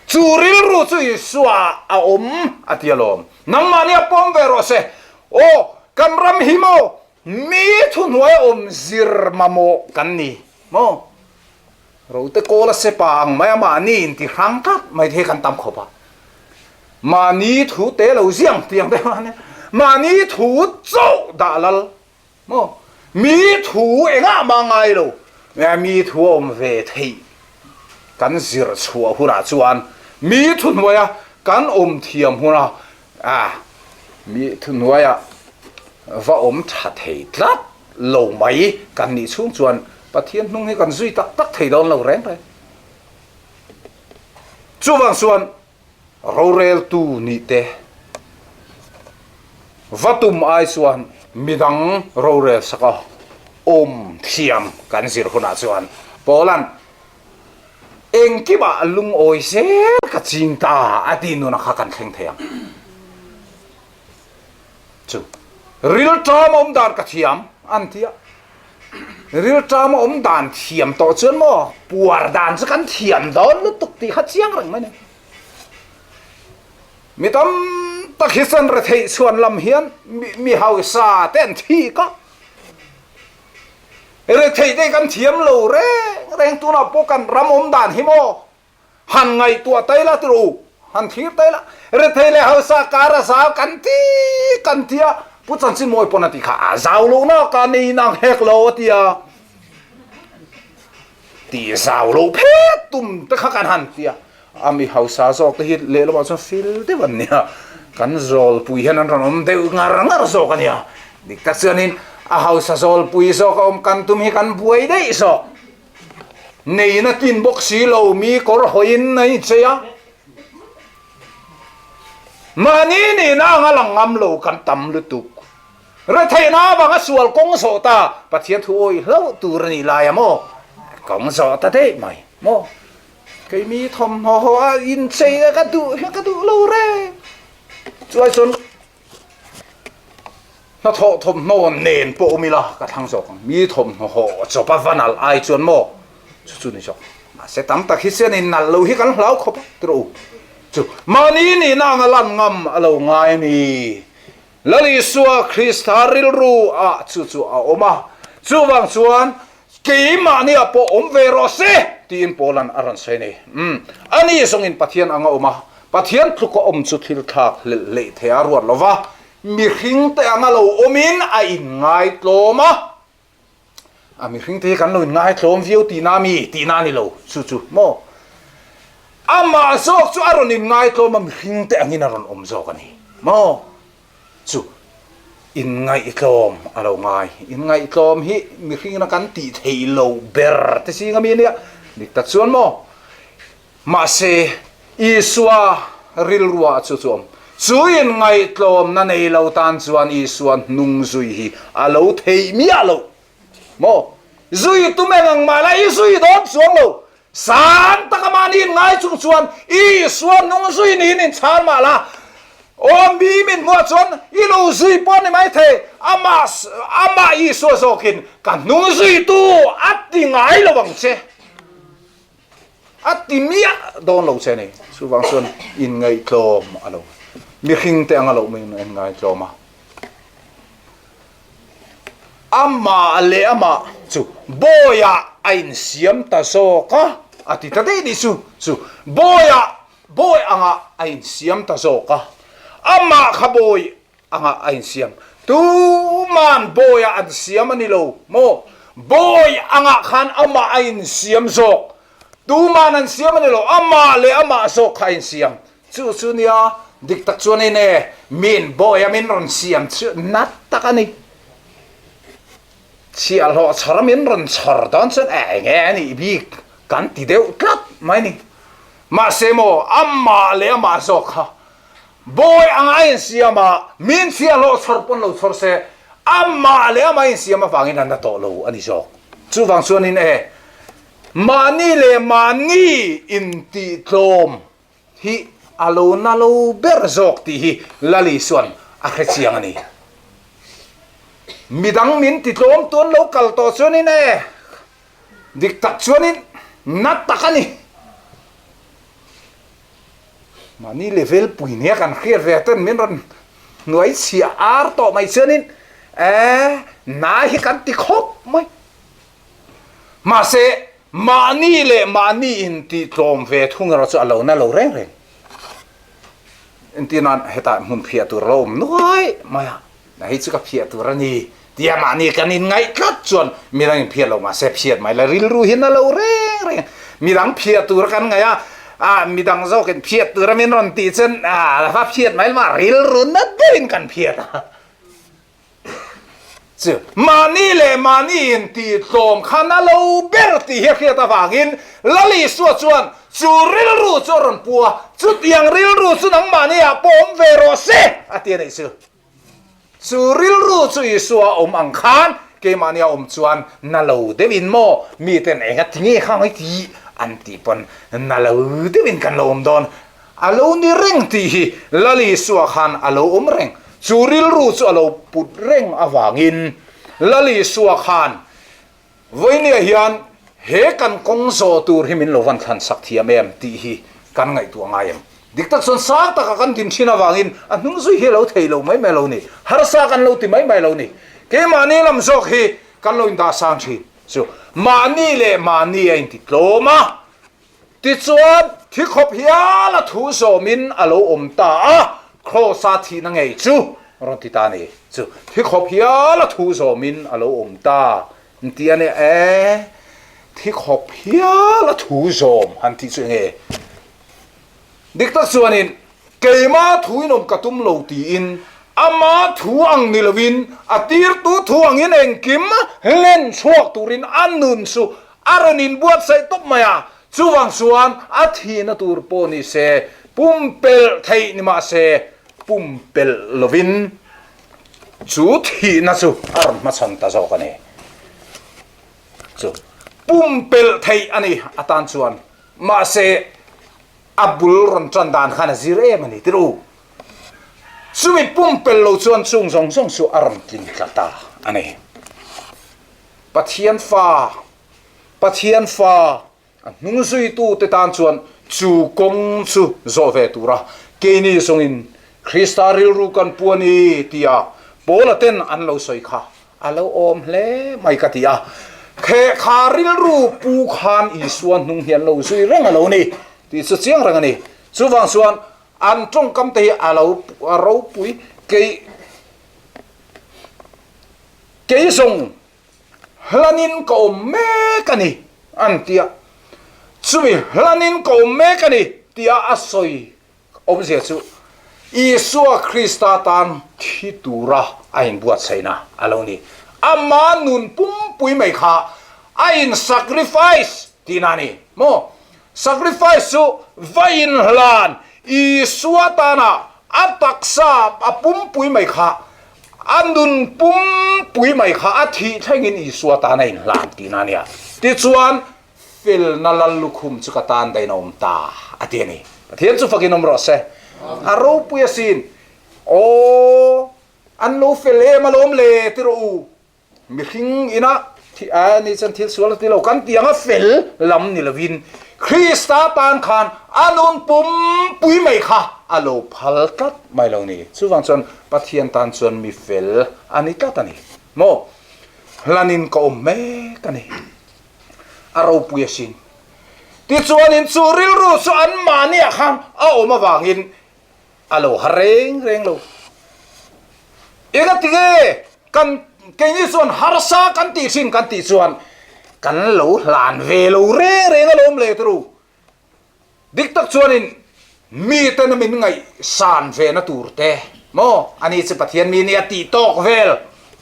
Chu rilru chu Isua a awm a ti alawm. Nangmahni a pawm ve rawh se. Aw, kan ram hi maw mi thuhnuai awm zir mamawh kan ni maw? Rote kawl a sepa ang mai a mahni inti hrang tlat mai te hi kan tam khawp a. Mahni thu te lo ziang tiang te mahni thu chauh dah lal Maw? Mi thu engah mah ngai lo, mi thu a awm ve theih kan zir chhuah hunah chuan mi thuhnuaia kan awm thiam huna mi thuhnuaia va awm tha thei tlat lo mai kan nih chhung chuan Pathian hnung hi kan zui tak tak thei dawn lo reng reng. Chuvang chuan Roreltu nih te va tum ai chuan midang rorel sak a awm thiam kan zir hunah chuan Paula'n engkimah lungawi zel ka ching ta a tih nuna kha kan thleng thei ang. Chu rilṭam awm dan ka thiam an ti a, rilṭam awm dan thiam tawh chuan maw puar dan chu kan thiam dawn lutuk tih kha chiang reng mai a ni. Mi tam tak hi chuan retheih chhuan lam hian mi hausa te an thik a, retheih te hi kan thiam lo reng reng tunah pawh kan ram awm dan hi maw Han ngaihtuah tai la tiro u, han thlir tai la, rethei leh hausa kar a zau kan ti kan ti a, Pu Chanchinmawi pawn a ti kha, a zau lo na ka nei nang hek lo a ti a, ti zau lo phet tum te kha kan han ti a, a mi hausa zawk te hi lehlamah chuan fil deuh an nia, kan zawlpui hian an rawn awm deuh ngar ngar zawk a nia, dik tak chuanin a hausa zawlpui zawk a awm kan tum hi kan buai daih zawk. Neina tlin bawk si lo mi kawr hawiin a inchei a, mahni nihna anga lang ngam lo kan tam lutuk. Retheihna avanga sual kawng zawh ta Pathian thu awih hlauh tur a nih lai a maw? Kawng zawh ta daih mai maw? Kei mi thawmhnaw haw a inchei a ka duh hi ka duh lo reng. Chuai chuan Hnathawh thawmhnaw nen pawh awm ila ka thlang zawk ang. Mi thawmhnaw hawh chawp a va nalh ai chuan maw chu chu ni zawk. Mahse tam tak hi chuan in nalh lo hi kan hlau khawp a ti rawh u. Chu mahni nihna anga lan ngam a lo ngai a ni. Lal Isua Krista rilru ah chu chu a awm a. Chuvang chuan Keimahniah pawh awm ve rawh se, tiin Paula'n a rawn sawi a ni. Umm, ani zawngin Pathian anga awm a, Pathian tluka awm chu thil thlak hlelh hleih thei a ruat lo va, mihringte anga lo awmin a inngaitlawm a. A mihringte hi kan lo inngaitlawm viau tihna mi? Tihna a ni lo, chu chu maw? Amah zawk chu a rawn inngaitlawm a, mihringte angin a rawn awm zawk a ni maw? Chu inngaihtlawm a lo ngai. Inngaihtlawm hi mihringina kan tih theih loh ber te zing ami a nia. Dik tak chuan maw? Mahse, Isua rilruah chu chu awm. Chu inngaihtlawmna nei lo tan chuan Isua hnung zui hi a lo theih miah loh. Maw? Zui tum eng ang mah la i zui dawn chuang lo. Sang taka mahni in ngai chung chuan Isua nung zui niin in chhar mah la. Aw mi min hmuah chuan i lo zui pawh ni mai thei. Amah amah Isua zawkin ka hnung zuitu a ti ngai lo ang che. A ti miah dawn lo che ni. Chuvang chuan inngaihtlawm a lo. Mihring te anga loh mai in ngaitlawm a. Amah leh amah chu bawiah a insiam ta zawk a, a ti ta daih nih chu, chu bawiah, bawi angah a insiam ta zawk a, amah kha bawi angah a insiam, tuman bawiah an siam a ni lo maw, bawi angah khan amah a insiam zawk, tuman an siam a ni lo, amah leh amah zawk kha a insiam, Chu chu nia, dik tak chuan in e, min bawi a min rawn siam chu nat tak a ni. Chhiahhlawh chhawr a min rawn chhawr dawn chuan e enge a nih bik kan ti deuh tlat mai ni. Mahse maw, amah leh amah zawk kha. Bawi anga a insiam a, min chhiahhlawh chhawr pawn lo chhawr se, amah leh amah insiam avangin a na tawh lo a ni zawk. Chuvang chuanin e, mahni leh mahni intihtlawm hi a lo na lo ber zawk tih hi Lal Isua'n a hre chiang a ni. Midang min titlawm tuan lo kal tawh chuanin e, dik tak chuanin na tak a ni. Mahni level pui nia kan hriat ve ten min rawn hnuai chhiah ar tawh mai chuanin e na hi kan ti khawp mai. Mahse mahni leh mahni in tih tlawm ve thung erawh chu a lo na lo reng reng. Entir nan hetah hmun phiah tur a lo awm nuai mai a. Na hi chu ka phiah tur a ni tia mahni kan inngaih tlat chuan midang in phiah lo mahse phiat mai la rilru hi na lo reng reng midang phiah tur a kan ngaih a ah midang zawkin phiat tur a min rawn tih chuan ah va phiat mai lama rilru na deuhin kan phiat a chu mahni leh mahni in tih tlawm kha na lo ber tih hi a hriat avangin Lal Isua chuan chu rilru chu a rawn pu a chutiang rilru chu nangmahni ah pawh awm ve rawh se a ti a nih chu. Chu rilru chu Isua a awm ang khan keimahni a awm chuan na lo deuhin maw miten eng a ti nge kha ngai tih an tih pawn na lo deuhin kan lo awm dawn. A lo ni reng tih hi Lal Isua khan a lo awm reng. Chu rilru chu a lo put reng avangin Lal Isua khan Vawinia hian he kan kawng zawh tur hi min lo van thlan sak thiam em tih hi kan ngaihtuah ngai em? Dik tak chuan sang taka kan din thin avangin a hnung zui hi a lo thei lo mai mai lo ni, harsa kan lo ti mai mai lo ni. Keimahni lam zawk hi kan lo indah sang thin chu mahni leh mahni a inti tlawm a, Tichuan, thi khawp hial a thu zawmin a lo awm ta a, Kraws-a thihna ngei chu rawn ti ta a ni. Chu thi khawp hial a thu zawmin a lo awm ta an ti a nia e, thi khawp hial a thu zawm han tih chu enge? Dik tak chuanin, keima thu in awm ka tum lo tiin ama thu ang ni loin a tirtu thu angin engkim hlen chhuak turin a nun chu A rawn inbuatsaih tawp mai a, chuvang chuan a thihna tur pawh ni se, pumpelh theih ni mah se, pumpelh lovin chu thihna chu a rawn hmachhawn ta zawk a ni. Chu pumpelh theih a ni atan chuan, mahse a bul rawn tan dan khan a zir em a ni tir u. Chumi pumpelh lo chuan chung zawng zawng chu a rawn tling tla ta a ni. Pathian fa, Pathian fa a hnung zuitute tan chuan chu kawng chu zawh ve tura keini zawngin Krista rilru kan pu a ni tia Paula ten an lo sawi kha a lo awm hle mai ka ti a. Khehkha rilru pu khan Isua hnung hi an lo zui reng a lo ni tih chu chiang reng a ni. Chuvang chuan an tawngkam te hi a lo ropui kei Kei zawng hlanin ka awm mek a ni, an ti a. Chumi hlanin ka awm mek a ni tia a sawi awmzia chu Isua Krista tan thi tura a inbuatsaihna a lo ni. Ama nun pumpui mai kha a in sacrifice tihna a ni maw? Sacrifice chu va inhlan Isua tana a taksa a pumpui mai kha A nun pumpui mai kha a thih thlengin Isua tan a inhlan tihna a nia. Tichuan, felna lal lukhum chu ka tan dahin a awm ta, a ti a ni. Pathian chu fakin awm rawh se. A ropui asin. Aw, an lo fel em alawm le, ti rawh u. Mihring ina thi a ni chuan thil sual a ti lo kan tih anga fel lam ni lovin Krista tan khan a nun pumpui mai kha a lo phal tlat mai lo ni. Chuvang chuan Pathian tan chuan mi fel a ni tlat a ni maw? Hlanin ka awm mek a ni. A ropui asin. Tichuanin chu rilru chu anmahniah khan a awm avangin A lo har reng reng lo. Eng a ti nge? Kan keini chuan harsa kan tih thin kan tih chuan kan lo hlan ve lo reng reng alawm le turu. Dik tak chuanin miten a min ngaihsan ve na tur te maw ani chu Pathian mi nia tih tawk vel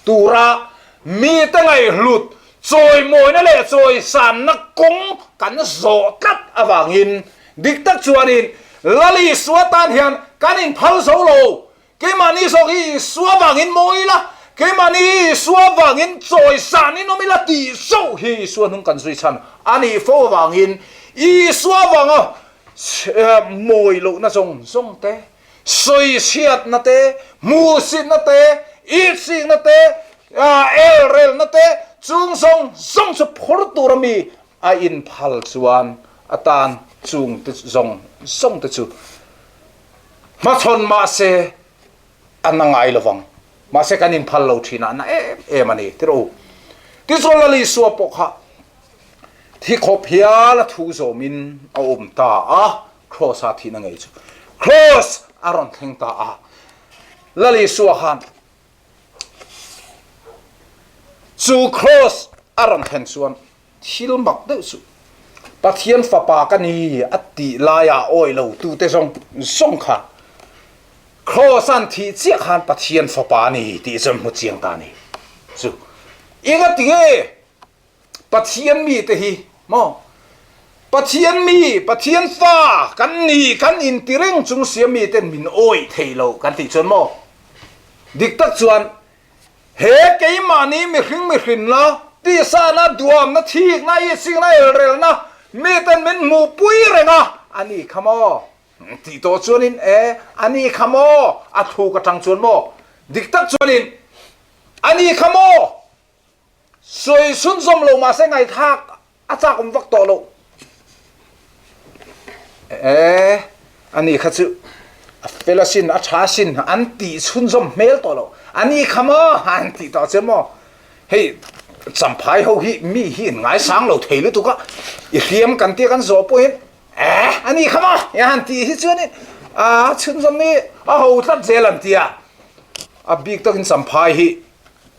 tura mite ngaihhlut chawimawina leh chawisanna kawng kan zawh tlat avangin dik tak chuanin. Lal Isua tan hian kan inphal zo lo. Keimahni zawk hi Isua vangin mawi ila, keimahni hi Isua vangin chawisan in awm ila tih zauh hi Isua hnung kan zui chhan a nih fo avangin Isua vanga mawi lohna zawng zawng te, sawichhiatna te, hmuhsitna te, ihchikna te, elrelna te chung zawng zawng chu phur tur ami a inphal chuan a tan chung te zawng zawng te chu Hmachhawn mahse a na ngai lovang. Mahse kan inphal lo thin a, a na em em a ni ti rawh u. Tichuan Lal Isua pawh kha thi khawp hial a thu zawmin a awm ta a, Kraws a thihna ngei chu Kraws a rawn thleng ta a. Lal Isua khan chu Kraws a rawn thlen chuan Thil mak deuh chu Pathian fapa ka ni a tih laia awi lo tute zawng zawng khan Kraws an thih chiah khan Pathian fapa a ni tih chu an hmu chiang ta a ni. Chu enga tinge Pathian mite hi maw Pathian mi, Pathian fa kan ni kan inti reng chung sia miten min awi thei lo kan tih chuan maw dik tak chuan He keimahni mihring mihrinna, tisana, duamna, thikna, ihsikna, elrelna miten min hmuhpui reng a, a ni kha maw? Tih tawh chuanin e, a ni kha maw? A thluk atang chuan maw? Dik tak chuanin a ni kha maw? Sawi chhunzawm lo mahse ngaithlak a chak awm vak tawh lo. E, ani kha chu a fel asin, a tha asin an tih chhunzawm hmel tawh lo. Ani kha maw an tih tawh che maw? Hei champhai ho hi mi hi in ngaisang lo thei lutuk a, i hriam kan tia kan zawh pawhin e ani kha maw i han tih hi chuanin a chhunzawm hi a ho tlat zel an tia. A bik takin champhai hi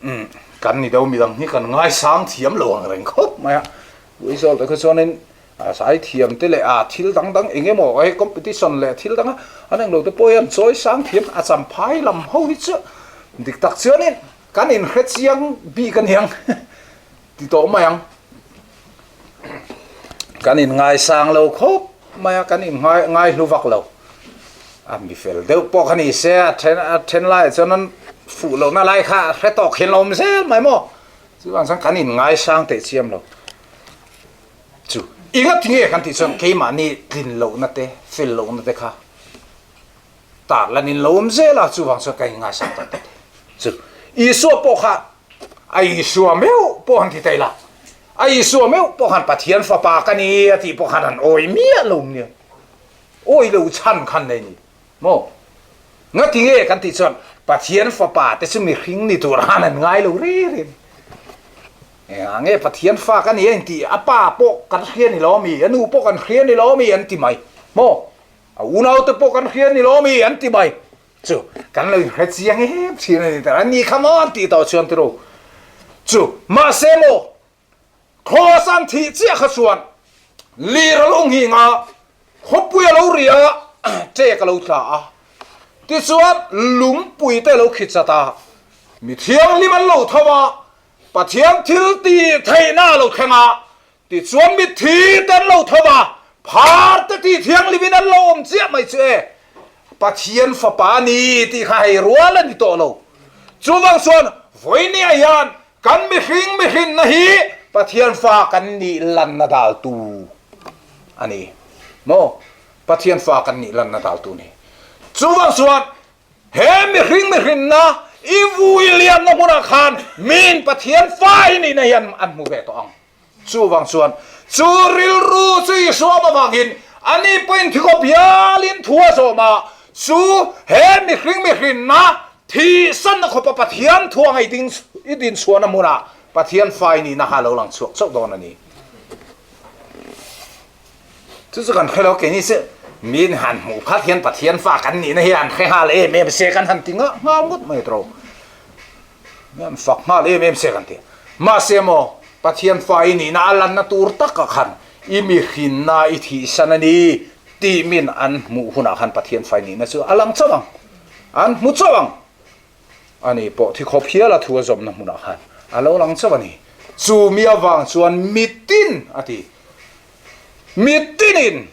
Umm kan ni deuh midang hi kan ngaisang thiam lo ang reng khawp mai a, Aizawl te kha chuanin zai thiam te leh a thil dang dang eng emaw hei competition leh thil dang a an englo te pawh hian chawi sang thiam a champhai lam ho hi chu dik tak chuanin kan inhre chiang bik a niang ti tawh mai ang. Kan in ngaisang lo khawp mai a, kan in ngai ngai hlu vak lo. A mi fel deuh pawh kha ni se, a then a then laiah chuan an fuh lohna lai kha a hre tawk hian a awm zel mai maw. Chuvang chuan kan in ngaisang teh chiam lo. Chu enga tinge kan tih chuan keimahni tlin lohna te, fel lohna te kha tar lan in lo awm zel a, chuvang chuan kan in ngaisang tak tak thei. Chu Isua pawh kha a Isua meuh pawh han ti thei la, A Isua meuh pawh khan Pathian fapa ka ni a tih pawh khan an awi miah lo nia. Awi lo chhan khan nei ni maw? Ngati nge kan tih chuan Pathian fapa te chu mihring ni tur khan an ngai lo reng reng. Engah nge Pathian fa ka ni a intih a pa pawh kan hria ni lo ami, a nu pawh kan hria ni lo ami an ti mai maw? A unaute pawh kan hria ni lo ami an ti mai. Chu kan lo inhre chiang em thin a ni ta. An ni kha maw an tih tawh chuan tiro. Chu mahse maw Kraws an thih chiah kha chuan lir a lo nghing a, khawpui a lo ri a, ṭek a lo tla a. Tichuan lungpui te a lo khi chat a, mi thianghlim an lo tho a, Pathian thil tih theihna a lo thleng a, Tichuan mitthi te an lo tho va, phar te tih thianghlim in an lo awm chiah mai chu e, Pathian fapa a ni tih kha hei rual a ni tawh lo. Chuvang chuan vawinia hian kan mihring mihrinna hi Pathian fa kan nih lanna daltu a ni maw? Pathian fa kan nih lanna daltu a ni. Chuvang chuan he mihring mihrinna i vui lianna hmunah khan min Pathian fa i nihna hian an hmu ve tawh ang. Chuvang chuan chu rilru chu Isua avangin ani pawhin thikawp hialin thu a zawm a, chu he mihring mihrinna thihsanna khawpa Pathian thu anga i din chhuahna hmunah Pathian fai nihna kha a lo lang chhuak chauh dawn a ni. Chu chu kan hre lo, keini chu min han hmuh phat hian Pathian fa kan nihna hi han hre nghal em em se kan han ti nghal ngawt mai tawh. An fak nghal em em se kan ti. Mahse maw, Pathian fa i nihna a lanna tur takah khan i mihrinna i thihsan a ni tih min an hmuh hunah khan Pathian fa i nihna chu a lang chauh ang. An hmu chauh ang. Ani pawh thi khawp hial a thu a zawmna hmunah khan a lo lang chauh a ni. Chu mi avang chuan mitin a ti. Mitinin.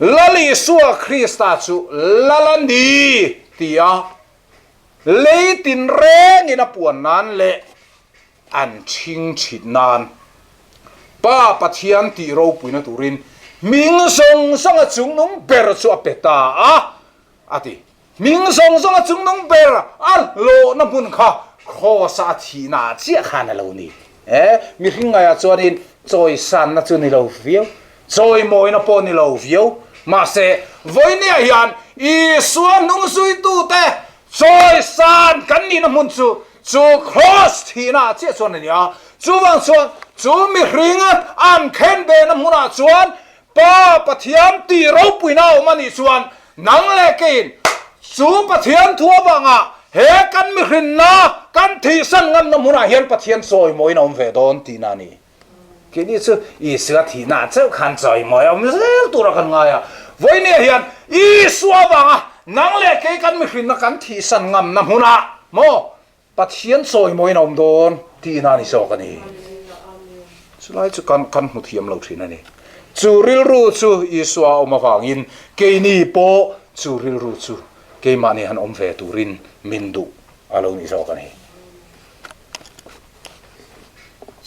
Lal Isua Krista chu Lal a ni tia lei tinrengin a puan nan leh an ṭhing ṭhit nan Pa Pathian tih ropuina turin hming zawng zawnga chungnung ber chu a pe ta a, a ti. Hming zawng zawnga chungnung ber a hlawhna hmun kha Kraws-a a thihna ah chiah khan a lo ni. E, mihring ngaiah chuanin chawisanna chu ni lo viau, chawimawina pawh ni lo viau. Mahse, vawinia hian Isua hnungzuitute chawisan kan nihna hmun chu chu Kraws thihna ah chiah chuan a ni a. Chuvang chuan chu mihring an khenbehna hmunah chuan Pa Pathian tih ropuina a awm a nih chuan nang leh keiin chu Pathian thu avanga he kan mihrinna kan thihsan ngamna hmunah hian Pathian chawimawiin a awm ve dawn tihna a ni. Keini chu Isua thihna chauh khan chawimawi a awm zel tura kan ngai a. Vawinia hian Isua avanga nang leh kei kan mihrinna kan thihsan ngamna hmunah maw Pathian chawimawiin a awm dawn tihna a ni zawk a ni. Chulai chu kan kan hmu thiam lo thin a ni. Chu rilru chu Isua a awm avangin keini pawh chu rilru chu keimahni han awm ve turin min duh a lo ni zawk a ni.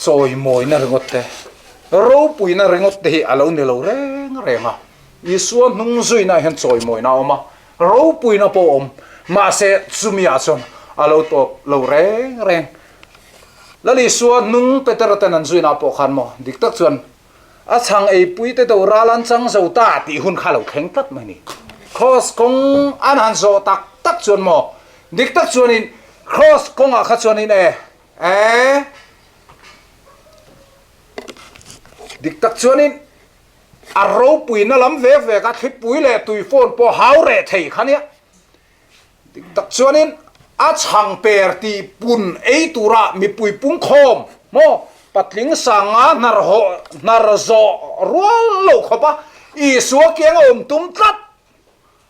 Chawimawina ringawt te, ropuina ringawt te hi a lo ni lo reng reng a. Isua hnung zuina hian chawimawina a awm a, Ropuina pawh awm, mahse chumi ah chuan a lo tawp lo reng reng. Lal Isua hnung Petera ten an zuina pawh khan maw dik tak chuan a chhang eipui te do ral an chang zo ta tih hun kha lo thleng tlat mai ni. Kraws kawng an han zawh tak tak chuan maw dik tak chuanin kraws kawngah kha chuanin e e dik tak chuanin A ropuina lam ve ve kha thlipui leh tui phone pawh hau reh thei kha nia. Dik tak chuanin a chhang per tih pun ei tura mipui pungkhawm maw patling sanga hnar hawh hnar zawh rual lo khawp a Isua kiang a awm tum tlat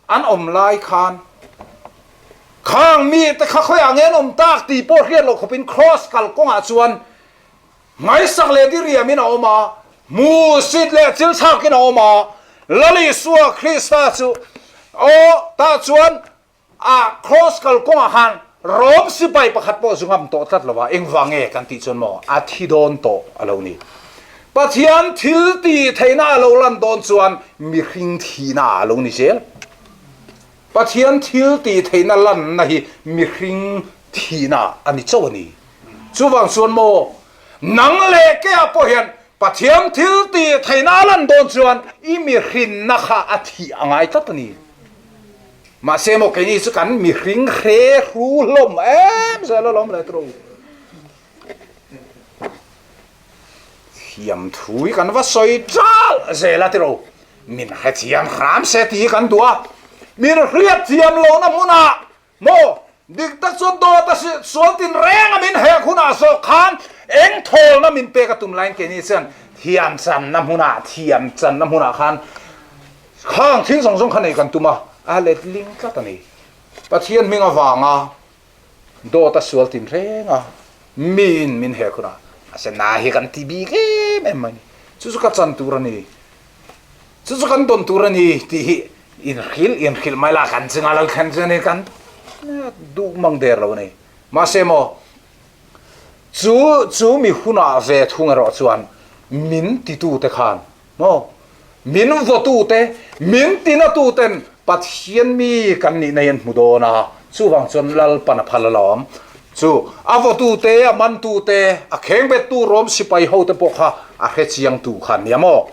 an awm lai khan khang mite kha khawiah nge an awm tak tih pawh hriat loh khawpin Kraws kalkawngah chuan Ngaisak leh diriamin a awm a, hmuhsit leh chilchhakin a awm a, Lal Isua Krista chu aw tah chuan a kraws kalkawngah khan Rom sipai pakhat pawh zu ngam tawh tlat lo a, engvang nge kan tih chuan maw a thi dawn tawh a lo ni. Pathian thil tih theihna a lo lan dawn chuan mihring thihna a lo ni zel. Pathian thil tih theihna lanna hi mihring thihna a ni chauh a ni. Chuvang chuan maw, nang leh keah pawh hian Pathian thil tih theihna a lan dawn chuan i mihrinna kha a thih a ngai tlat a ni. Mahse maw keini chu kan mihring hre hru hlawm em zel alawm le tawh. Thiam thu hi kan va sawi chal zel a tiro. Min hrethiam hram se tih hi kan duh a, min hriatthiam lohna hmunah Maw? Dik tak chuan dawt a sual tin reng a min hek hunah zawk khan eng thawlna min pek a tum laiin keini chuan thiam channa hmunah thiam channa hmunah khan khang thil zawng zawng kha nei kan tum a, a letling tlat a ni. Pathian hming avanga dawt a sual tin reng a miin min hek hunah a se na hi kan ti bik em em mai ni. Chu chu ka chan tur a ni. Chu chu kan dawn tur a ni tih hi inhrilh inhrilh mai la kan chunga lo thlen chu a ni kan duh mang der lo a ni. Mahse maw chu chu mi hunah ve thung erawh chuan min titute khan maw min vawtute min tinatuten Pathian mi kan nihna hi an hmu dawn a, chuvang chuan Lalpan a phal alawm. Chu a vawtute a mantute a khengbettu Rom sipai hote pawh kha a hrechiangtu kha an nia maw.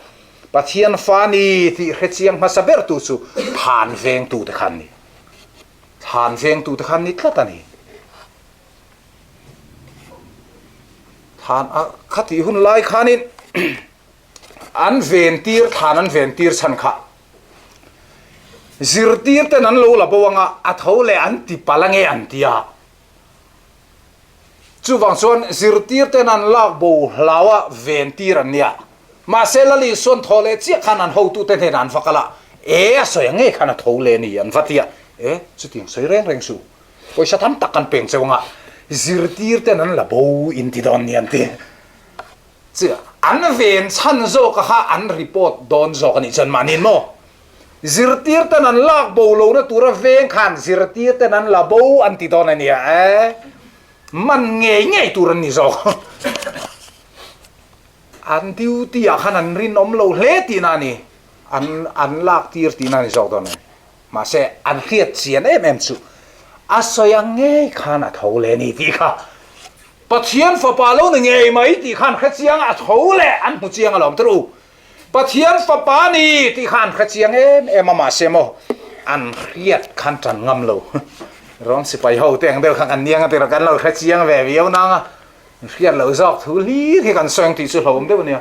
Pathian fa ni tih hrechiang hmasa bertu chu thlan vengtute kha an ni. Thlan vengtute kha an ni tlat a ni. Thlan a khatih hun lai khanin an ventir thlan an ventir chhan kha zirtir ten an lo la bo anga a tho leh an ti palh ange an ti a. Chuvang chuan zirtir ten an lak bo hlau a ventir an nia. Mahse Lal Isuan thaw leh chiah khan an hotute hnenah an va kal a, E a sawi ang ngei khan a tho leh a ni an va ti a, E chutiang sawi reng reng suh, pawisa tam tak kan peng cheu anga zirtir ten an la bo in ti dawn ni an ti. Chiah an ven chhan zawk a kha an report dawn zawk a nih chuan mahni maw? Zirtir ten an lak bo lohna tura veng khan zirtir ten an la bo an ti dawn a nia e. Man ngei ngei tur an ni zawk. An duty ah khan an rinawm lo hle tihna a ni. An an lak tir tihna a ni zawk dawn a ni. Mahse an hriat chian em em chu a sawi ang ngei khan a tho leh a ni tih kha Pathian fapa lo ni ngei mai tih khan hre chiang a tho leh an hmu chiang alawm tawh u. Pathian fapa ni tih kha an hre chiang em em a mahse maw an hriat khan tan ngam lo. Rawng sipai ho te ang deuh kha kan niang a tirah kan lo hre chiang ve viau nang a, an hriat loh zawk thu hlir hi kan sawi ang tih chu hlauhawm deuh a nia.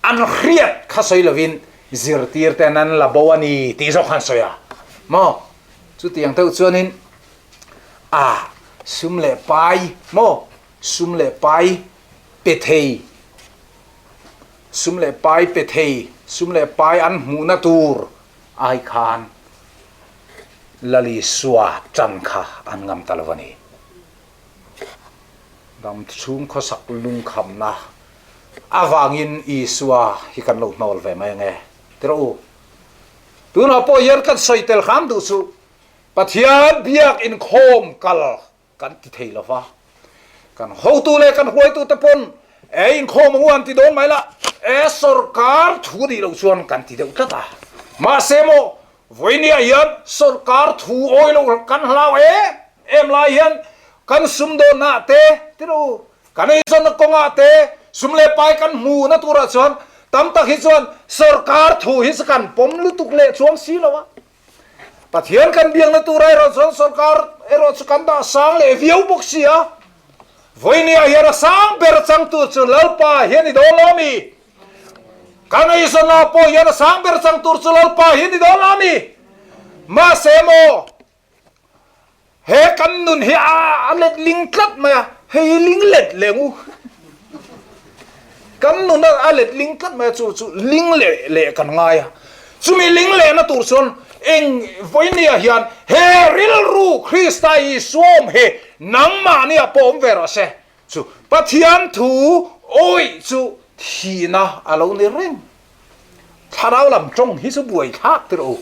An hriat kha sawi lovin zirtir ten an la bo a ni tih zawk kha an sawi a maw? Chutiang deuh chuanin a sum leh pai maw sum leh pai pe thei sum leh pai pe thei sum leh pai an hmuhna tur ai khan Lalisua tan kha an ngam ta lo a ni. Dam chhung khawsak lungkhamna avangin Isua hi kan lo hnawl ve mai ange tirh u. Tunah pawh hian kan sawi tel hram duh chu Pathian biak inkhawm kal kan ti thei lo va. Kan hotu leh kan hruaitute pawn e inkhawm ang u an ti dawn mai la, e sorkar thu nih loh chuan kan ti deuh tlat a. Mahse maw vawinia hian sorkar thu awi lo kan hlau em em lai hian kan sumdawnah te tirh u, kan eizawnna kawngah te sum leh pai kan hmuhna turah chuan tam tak hi chuan sorkar thu hi chu kan pawm lutuk leh chuang si lo a. Pathian kan biakna tura erawh chuan sorkar erawh chu kan dah sang leh viau bawk si a. Vawinia hian a sang ber changtu chu Lalpa hi a ni dawn lo a mi? Kan eizawnna pawh hian a sang ber chang tur chu Lalpa hi a ni dawn lo a mi? Mahse maw He kan nun hi a let ling tlat mai a, hei hi ling let leh ngu. Kan nun a let ling tlat mai a, chu chu ling leh leh kan ngai a. Chumi ling lehna tur chuan eng vawinia hian he rilru Krista Isua awm hi nangmahnia pawh awm ve rawh se. Chu Pathian thu awih chu thihna a lo ni reng. Thlarau lam tawng hi chu buai thlak tir u.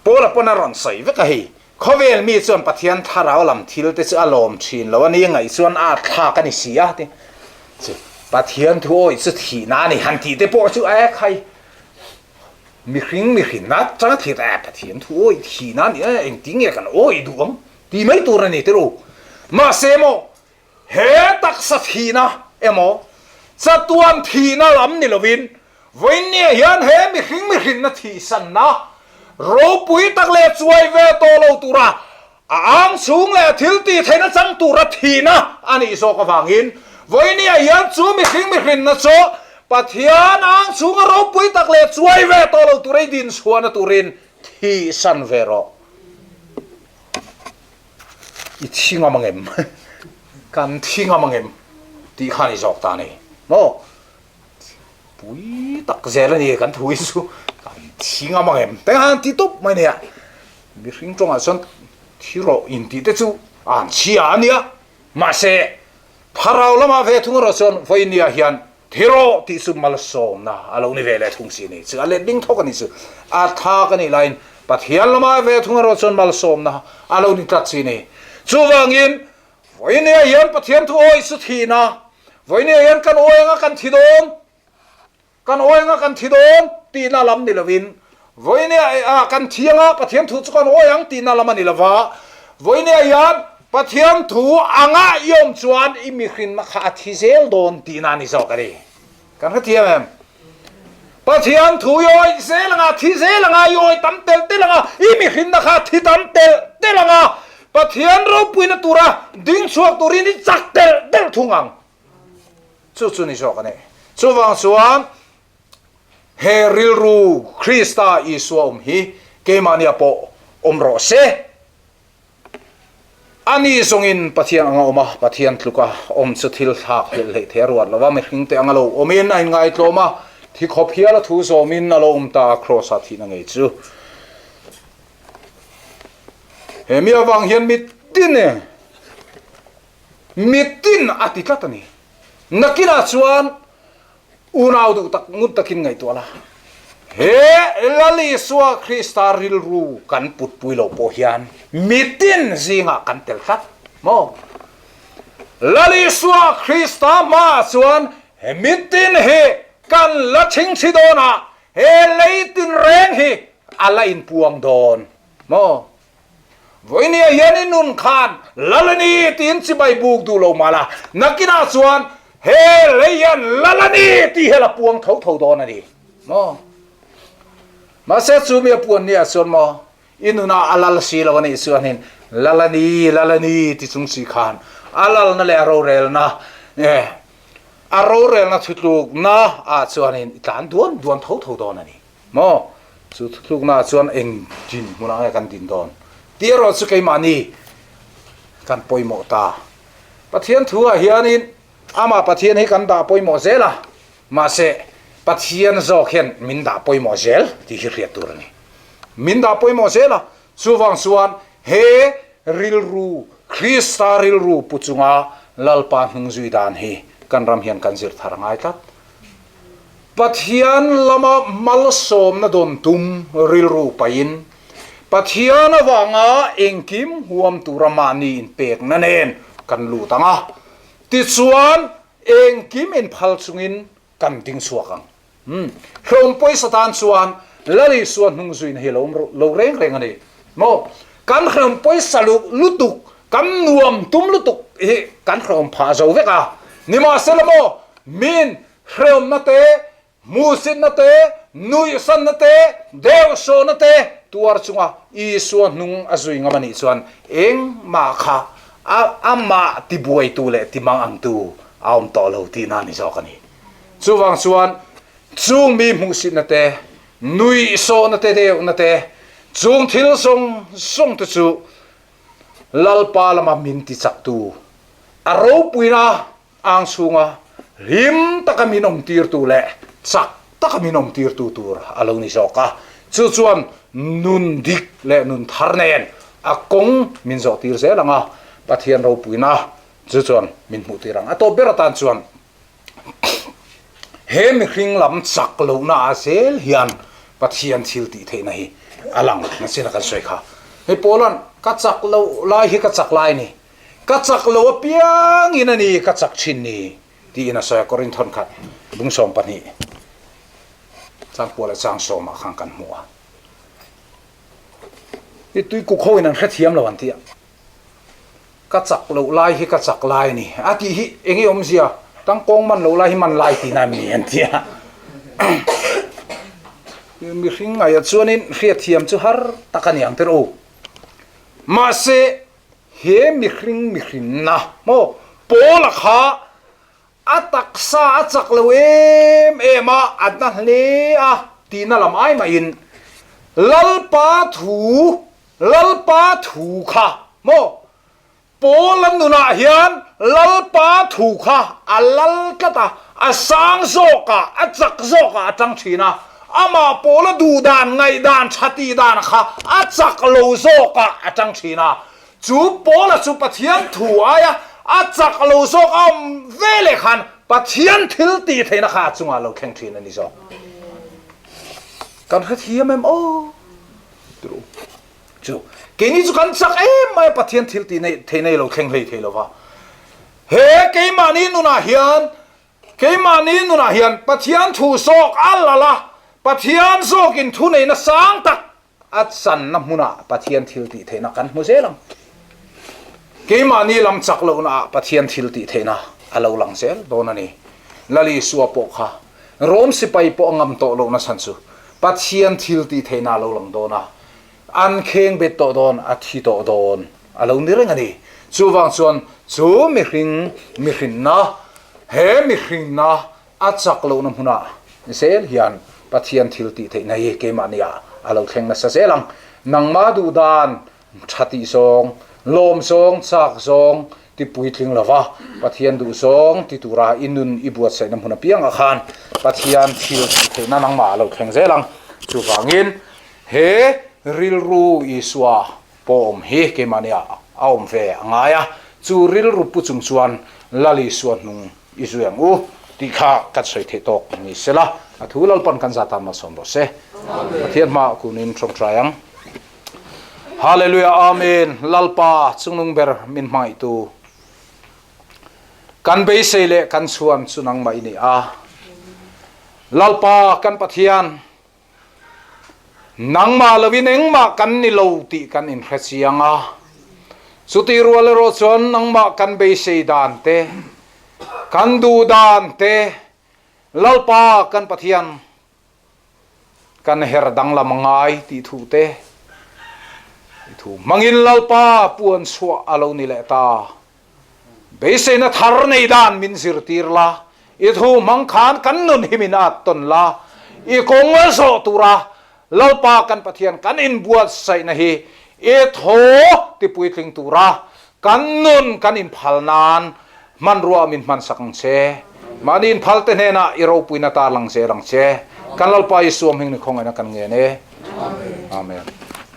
Paula pawn a rawn sawi vek a hei, Khawvel mi chuan Pathian thlarau lam thil te chu a lawm thin lo a ni, ngaih chuan a thlak a ni si a ti. Chu Pathian thu awih chu thihna a ni han tih te pawh chu e khai mihring mihrinna atanga thlir e Pathian thu awih thihna a ni e engtin nge kan awih duh ang tih mai tur a ni tir u. Mahse maw He taksa thihna emaw chatuan thihna lam ni lovin vawiinniah hian he mihring mihrinna thihsanna ropui tak leh chuai ve tawh lo tura a ang chhung leh a thil tih theihna chang tura thihna a nih zawk avangin vawiinniah hian chu mihring mihrinna chu Pathian ang chhunga ropui tak leh chuai ve tawh lo tura i dinchhuahna turin thihsan ve rawh. I thi ngam angem? Kan thi ngam angem? tih khan i zawk ta a ni maw? Pui tak zel a ni kan thu hi chu kan thi ngam angem? Teng han ti tawp mai nia. Mihring tawngah chuan thi rawh intih te chu an chhia a nia. Mahse Thlarau lamah ve thung erawh chuan vawinia hian thi rawh tih chu malsawmna a lo ni ve leh thung si a ni. Chu a let ding thawk a ni chu. A thlak a nih laiin Pathian lamah ve thung erawh chuan malsawmna a lo ni tlat si a ni. Chuvangin vawinia hian Pathian thu awih chu thihna, vawinia hian kan awi anga kan thi dawn, Kan awi anga kan thi dawn tihna lam ni lovin, vawinia kan thi anga Pathian thu chu kan awi ang tihna lam a ni lova, vawinia hian Pathian thu anga i awm chuan i mihrinna kha a thi zel dawn tihna a ni zawk a ni. Kan hrethiam em? Pathian thu i awih zel anga, thi zel anga, i awih tam telh telh anga, i mihrinna kha a thi tam telh telh anga, Pathian ropuina tura ding chhuak turin i chak telh telh thung ang. Chu chu ni zawk a ni. Chuvang chuan he rilru Krista Isua awm hi keimahnia pawh awm rawh se. Ani zawngin Pathian anga awm a, Pathian tluka awm chu thil thlak hlelh hleih thei a ruat lo va, mihringte anga lo awmin a inngaihtlawm a, thi khawp hial a thu zawmin a lo awm ta a, Kraws-a thihna ngei chu. He mi avang hian mitin e. Mitin a ti tlat a ni. Nakinah chuan unau duh tak ngun takin ngaihtuah la. He Lal Isua Krista rilru kan putpui loh pawh hian mitin zingah kan tel tlat maw? Lal Isua Krista hmaah chuan he mitin hi kan la chhingchhi dawn a, he lei tinreng hi a la inpuang dawn maw? Vawinia hian i nun khan Lal a ni tiin chibai buk duh lo mah la, nakinah chuan he lei hian Lal a ni tih hi a la puang tho tho dawn a ni maw? Mahse chu mi a puan ni ah chuan maw i nunah a lal si lo a nih chuanin Lal a ni, Lal a ni ti chung si khan a lalna leh a rorelna a rorelna thutlukna ah chuanin i tlan duan duan tho tho dawn a ni. Maw? Chu thutluknaah chuan eng din hmunah nge kan din dawn? Tih erawh chu keimahni kan pawimawh ta. Pathian thuah hianin amah Pathian hi kan dah pawimawh zel a, mahse Pathian zawk hian min dah pawimawh zel tih hi hriat tur a ni. Min dah pawimawh zel a, chuvang chuan he rilru, Krista rilru pu chunga Lalpa hnungzui dan hi kan ram hian kan zir thar a ngai tlat. Pathian lama malsawmna dawn tum rilru pahin Pathian avanga engkim huam tura mahni inpekna nen kan lut ang a, tichuan engkim inphal chungin kan ding chhuak ang. Hlawm pawisa tan chuan Lal Isua hnung zuina hi lo lo reng reng a ni maw? Kan hlawm pawisa lutuk, kan nuam tum lutuk hi kan hlawm phah zo vek a, nimahsela maw min Hreawmna te, hmuhsitna te, nuihsanna te, deuhsawhna te tuar chunga Isua hnung a zui ngam a nih chuan engmah kha a amah tibuaitu leh timang angtu a awm tawh lo tihna a ni zawk a ni. Chuvang chuan chung mi hmuhsitna te, nuihsawhna te, deuhna te, chung thil zawng zawng te chu Lalpa lama min tichaktu a ropuina Ang chhunga hlim taka min awmtirtu leh chak taka min awmtirtu tur a lo ni zawk a, chu chuan nun dik leh nun thar nen a kawng min zawhtir zel ang a, Pathian ropuina chu chuan min hmuhtir ang. A tawp ber atan chuan he mihring lam chak lohna ah zel hian Pathian thil tih theihna hi a lang nasa kan sawi kha. Hei Paula'n ka chak loh lai hi ka chak lai a ni. Ka chak lo apiangin a ni ka chak thin ni tiin a sawi a, Korinth hawn khat bung 12 changpua leh chang sawmah khan kan hmu a. I tui kuk hoin an hrethiam lo an ti a, ka chak loh lai hi ka chak lai a ni a tih hi eng nge awmzia, tangkawng man loh lai hi man lai tihna em ni an ti a. Mihring ngaihah chuanin hriatthiam chu har tak a ni ang tirh u. Mahse He mihring mihrinna maw Paula kha a taksa a chak lo em em a, a na hle a tihna lam ai mahin Lalpa thu, Lalpa thu kha maw Paula nunah hian Lalpa thu kha a lal tlat a, a sang zawkah, a chak zawkah a tang thin a. Amah Paula duhdan, ngaihdan, tha tihdan kha a chak lo zawkah a tang thin a. Chu Paula chu Pathian thu aia a chak lo zawk a awm ve leh khan Pathian thil tih theihna kha a chungah lo thleng thin a ni zawk. Kan hrethiam em aw? Turu. Chu keini chu kan chak em mai a Pathian thil tih theihna i lo thleng hlei thei lo va. He keimahni nunah hian Keimahni nunah hian Pathian thu zawk a lal a, Pathian zawkin thuneihna sang tak a channa hmunah Pathian thil tih theihna kan hmu zel ang. Keimahni lam chak lohnaah Pathian thil tih theihna a lo lang zel dawn a ni. Lal Isua pawh kha Rom sipai pawh a ngam tawh lohna chhan chu Pathian thil tih theihna a lo lang dawn a, an kheng bet tawh dawn, a thi tawh dawn a lo ni reng a ni. Chuvang chuan chu mihring mihrinna, he mihrinna a chak lohna hmunah zel hian Pathian thil tih theihna hi keimahniah a lo thleng nasa zel ang. Nangmah duhdan tha tih zawng, lawm zawng, chak zawng ti puitling lova Pathian duh zawng ti tura i nun i buatsaihna hmun apiangah khan Pathian thil tih theihna nangmah a lo thleng zel ang. Chuvangin He rilru Isua pawh awm hi keimahnia a awm ve a ngai a, chu rilru pu chung chuan Lal Isua hnung i zui ang u tih kha kan sawi theih tawk ni sela, a thu Lalpan kan zah tan malsawm rawh se. Pathian hmaah kunin tawngtai ang. Hallelujah Amen Lalpa chungnung ber min hmangaihtu kan beisei leh kan chhuan chu nangmah i ni a. Lalpa kan Pathian nangmah loin engmah kan ni lo tih kan inhre chiang a. Chutih rual erawh chuan nangmah kan beisei dan te, kan duh dan te, Lalpa kan Pathian kan her danglam a ngai tih thu te i thu hmangin Lalpa puan chhuah a lo ni leh ta. Beiseina thar nei dan min zirtir la, i thu hmang khan kan nun hi min at tawn la, i kawng a zawh tura Lalpa kan Pathian kan inbuatsaihna hi i thaw tipuitling tura kan nun kan inphal nan hmanrua min hmansak ang che. Mahni inphalte hnenah i ropuina tarlang zel ang che. Kan Lalpa Isua hming ni khawngaihna kan ngen e. Amen.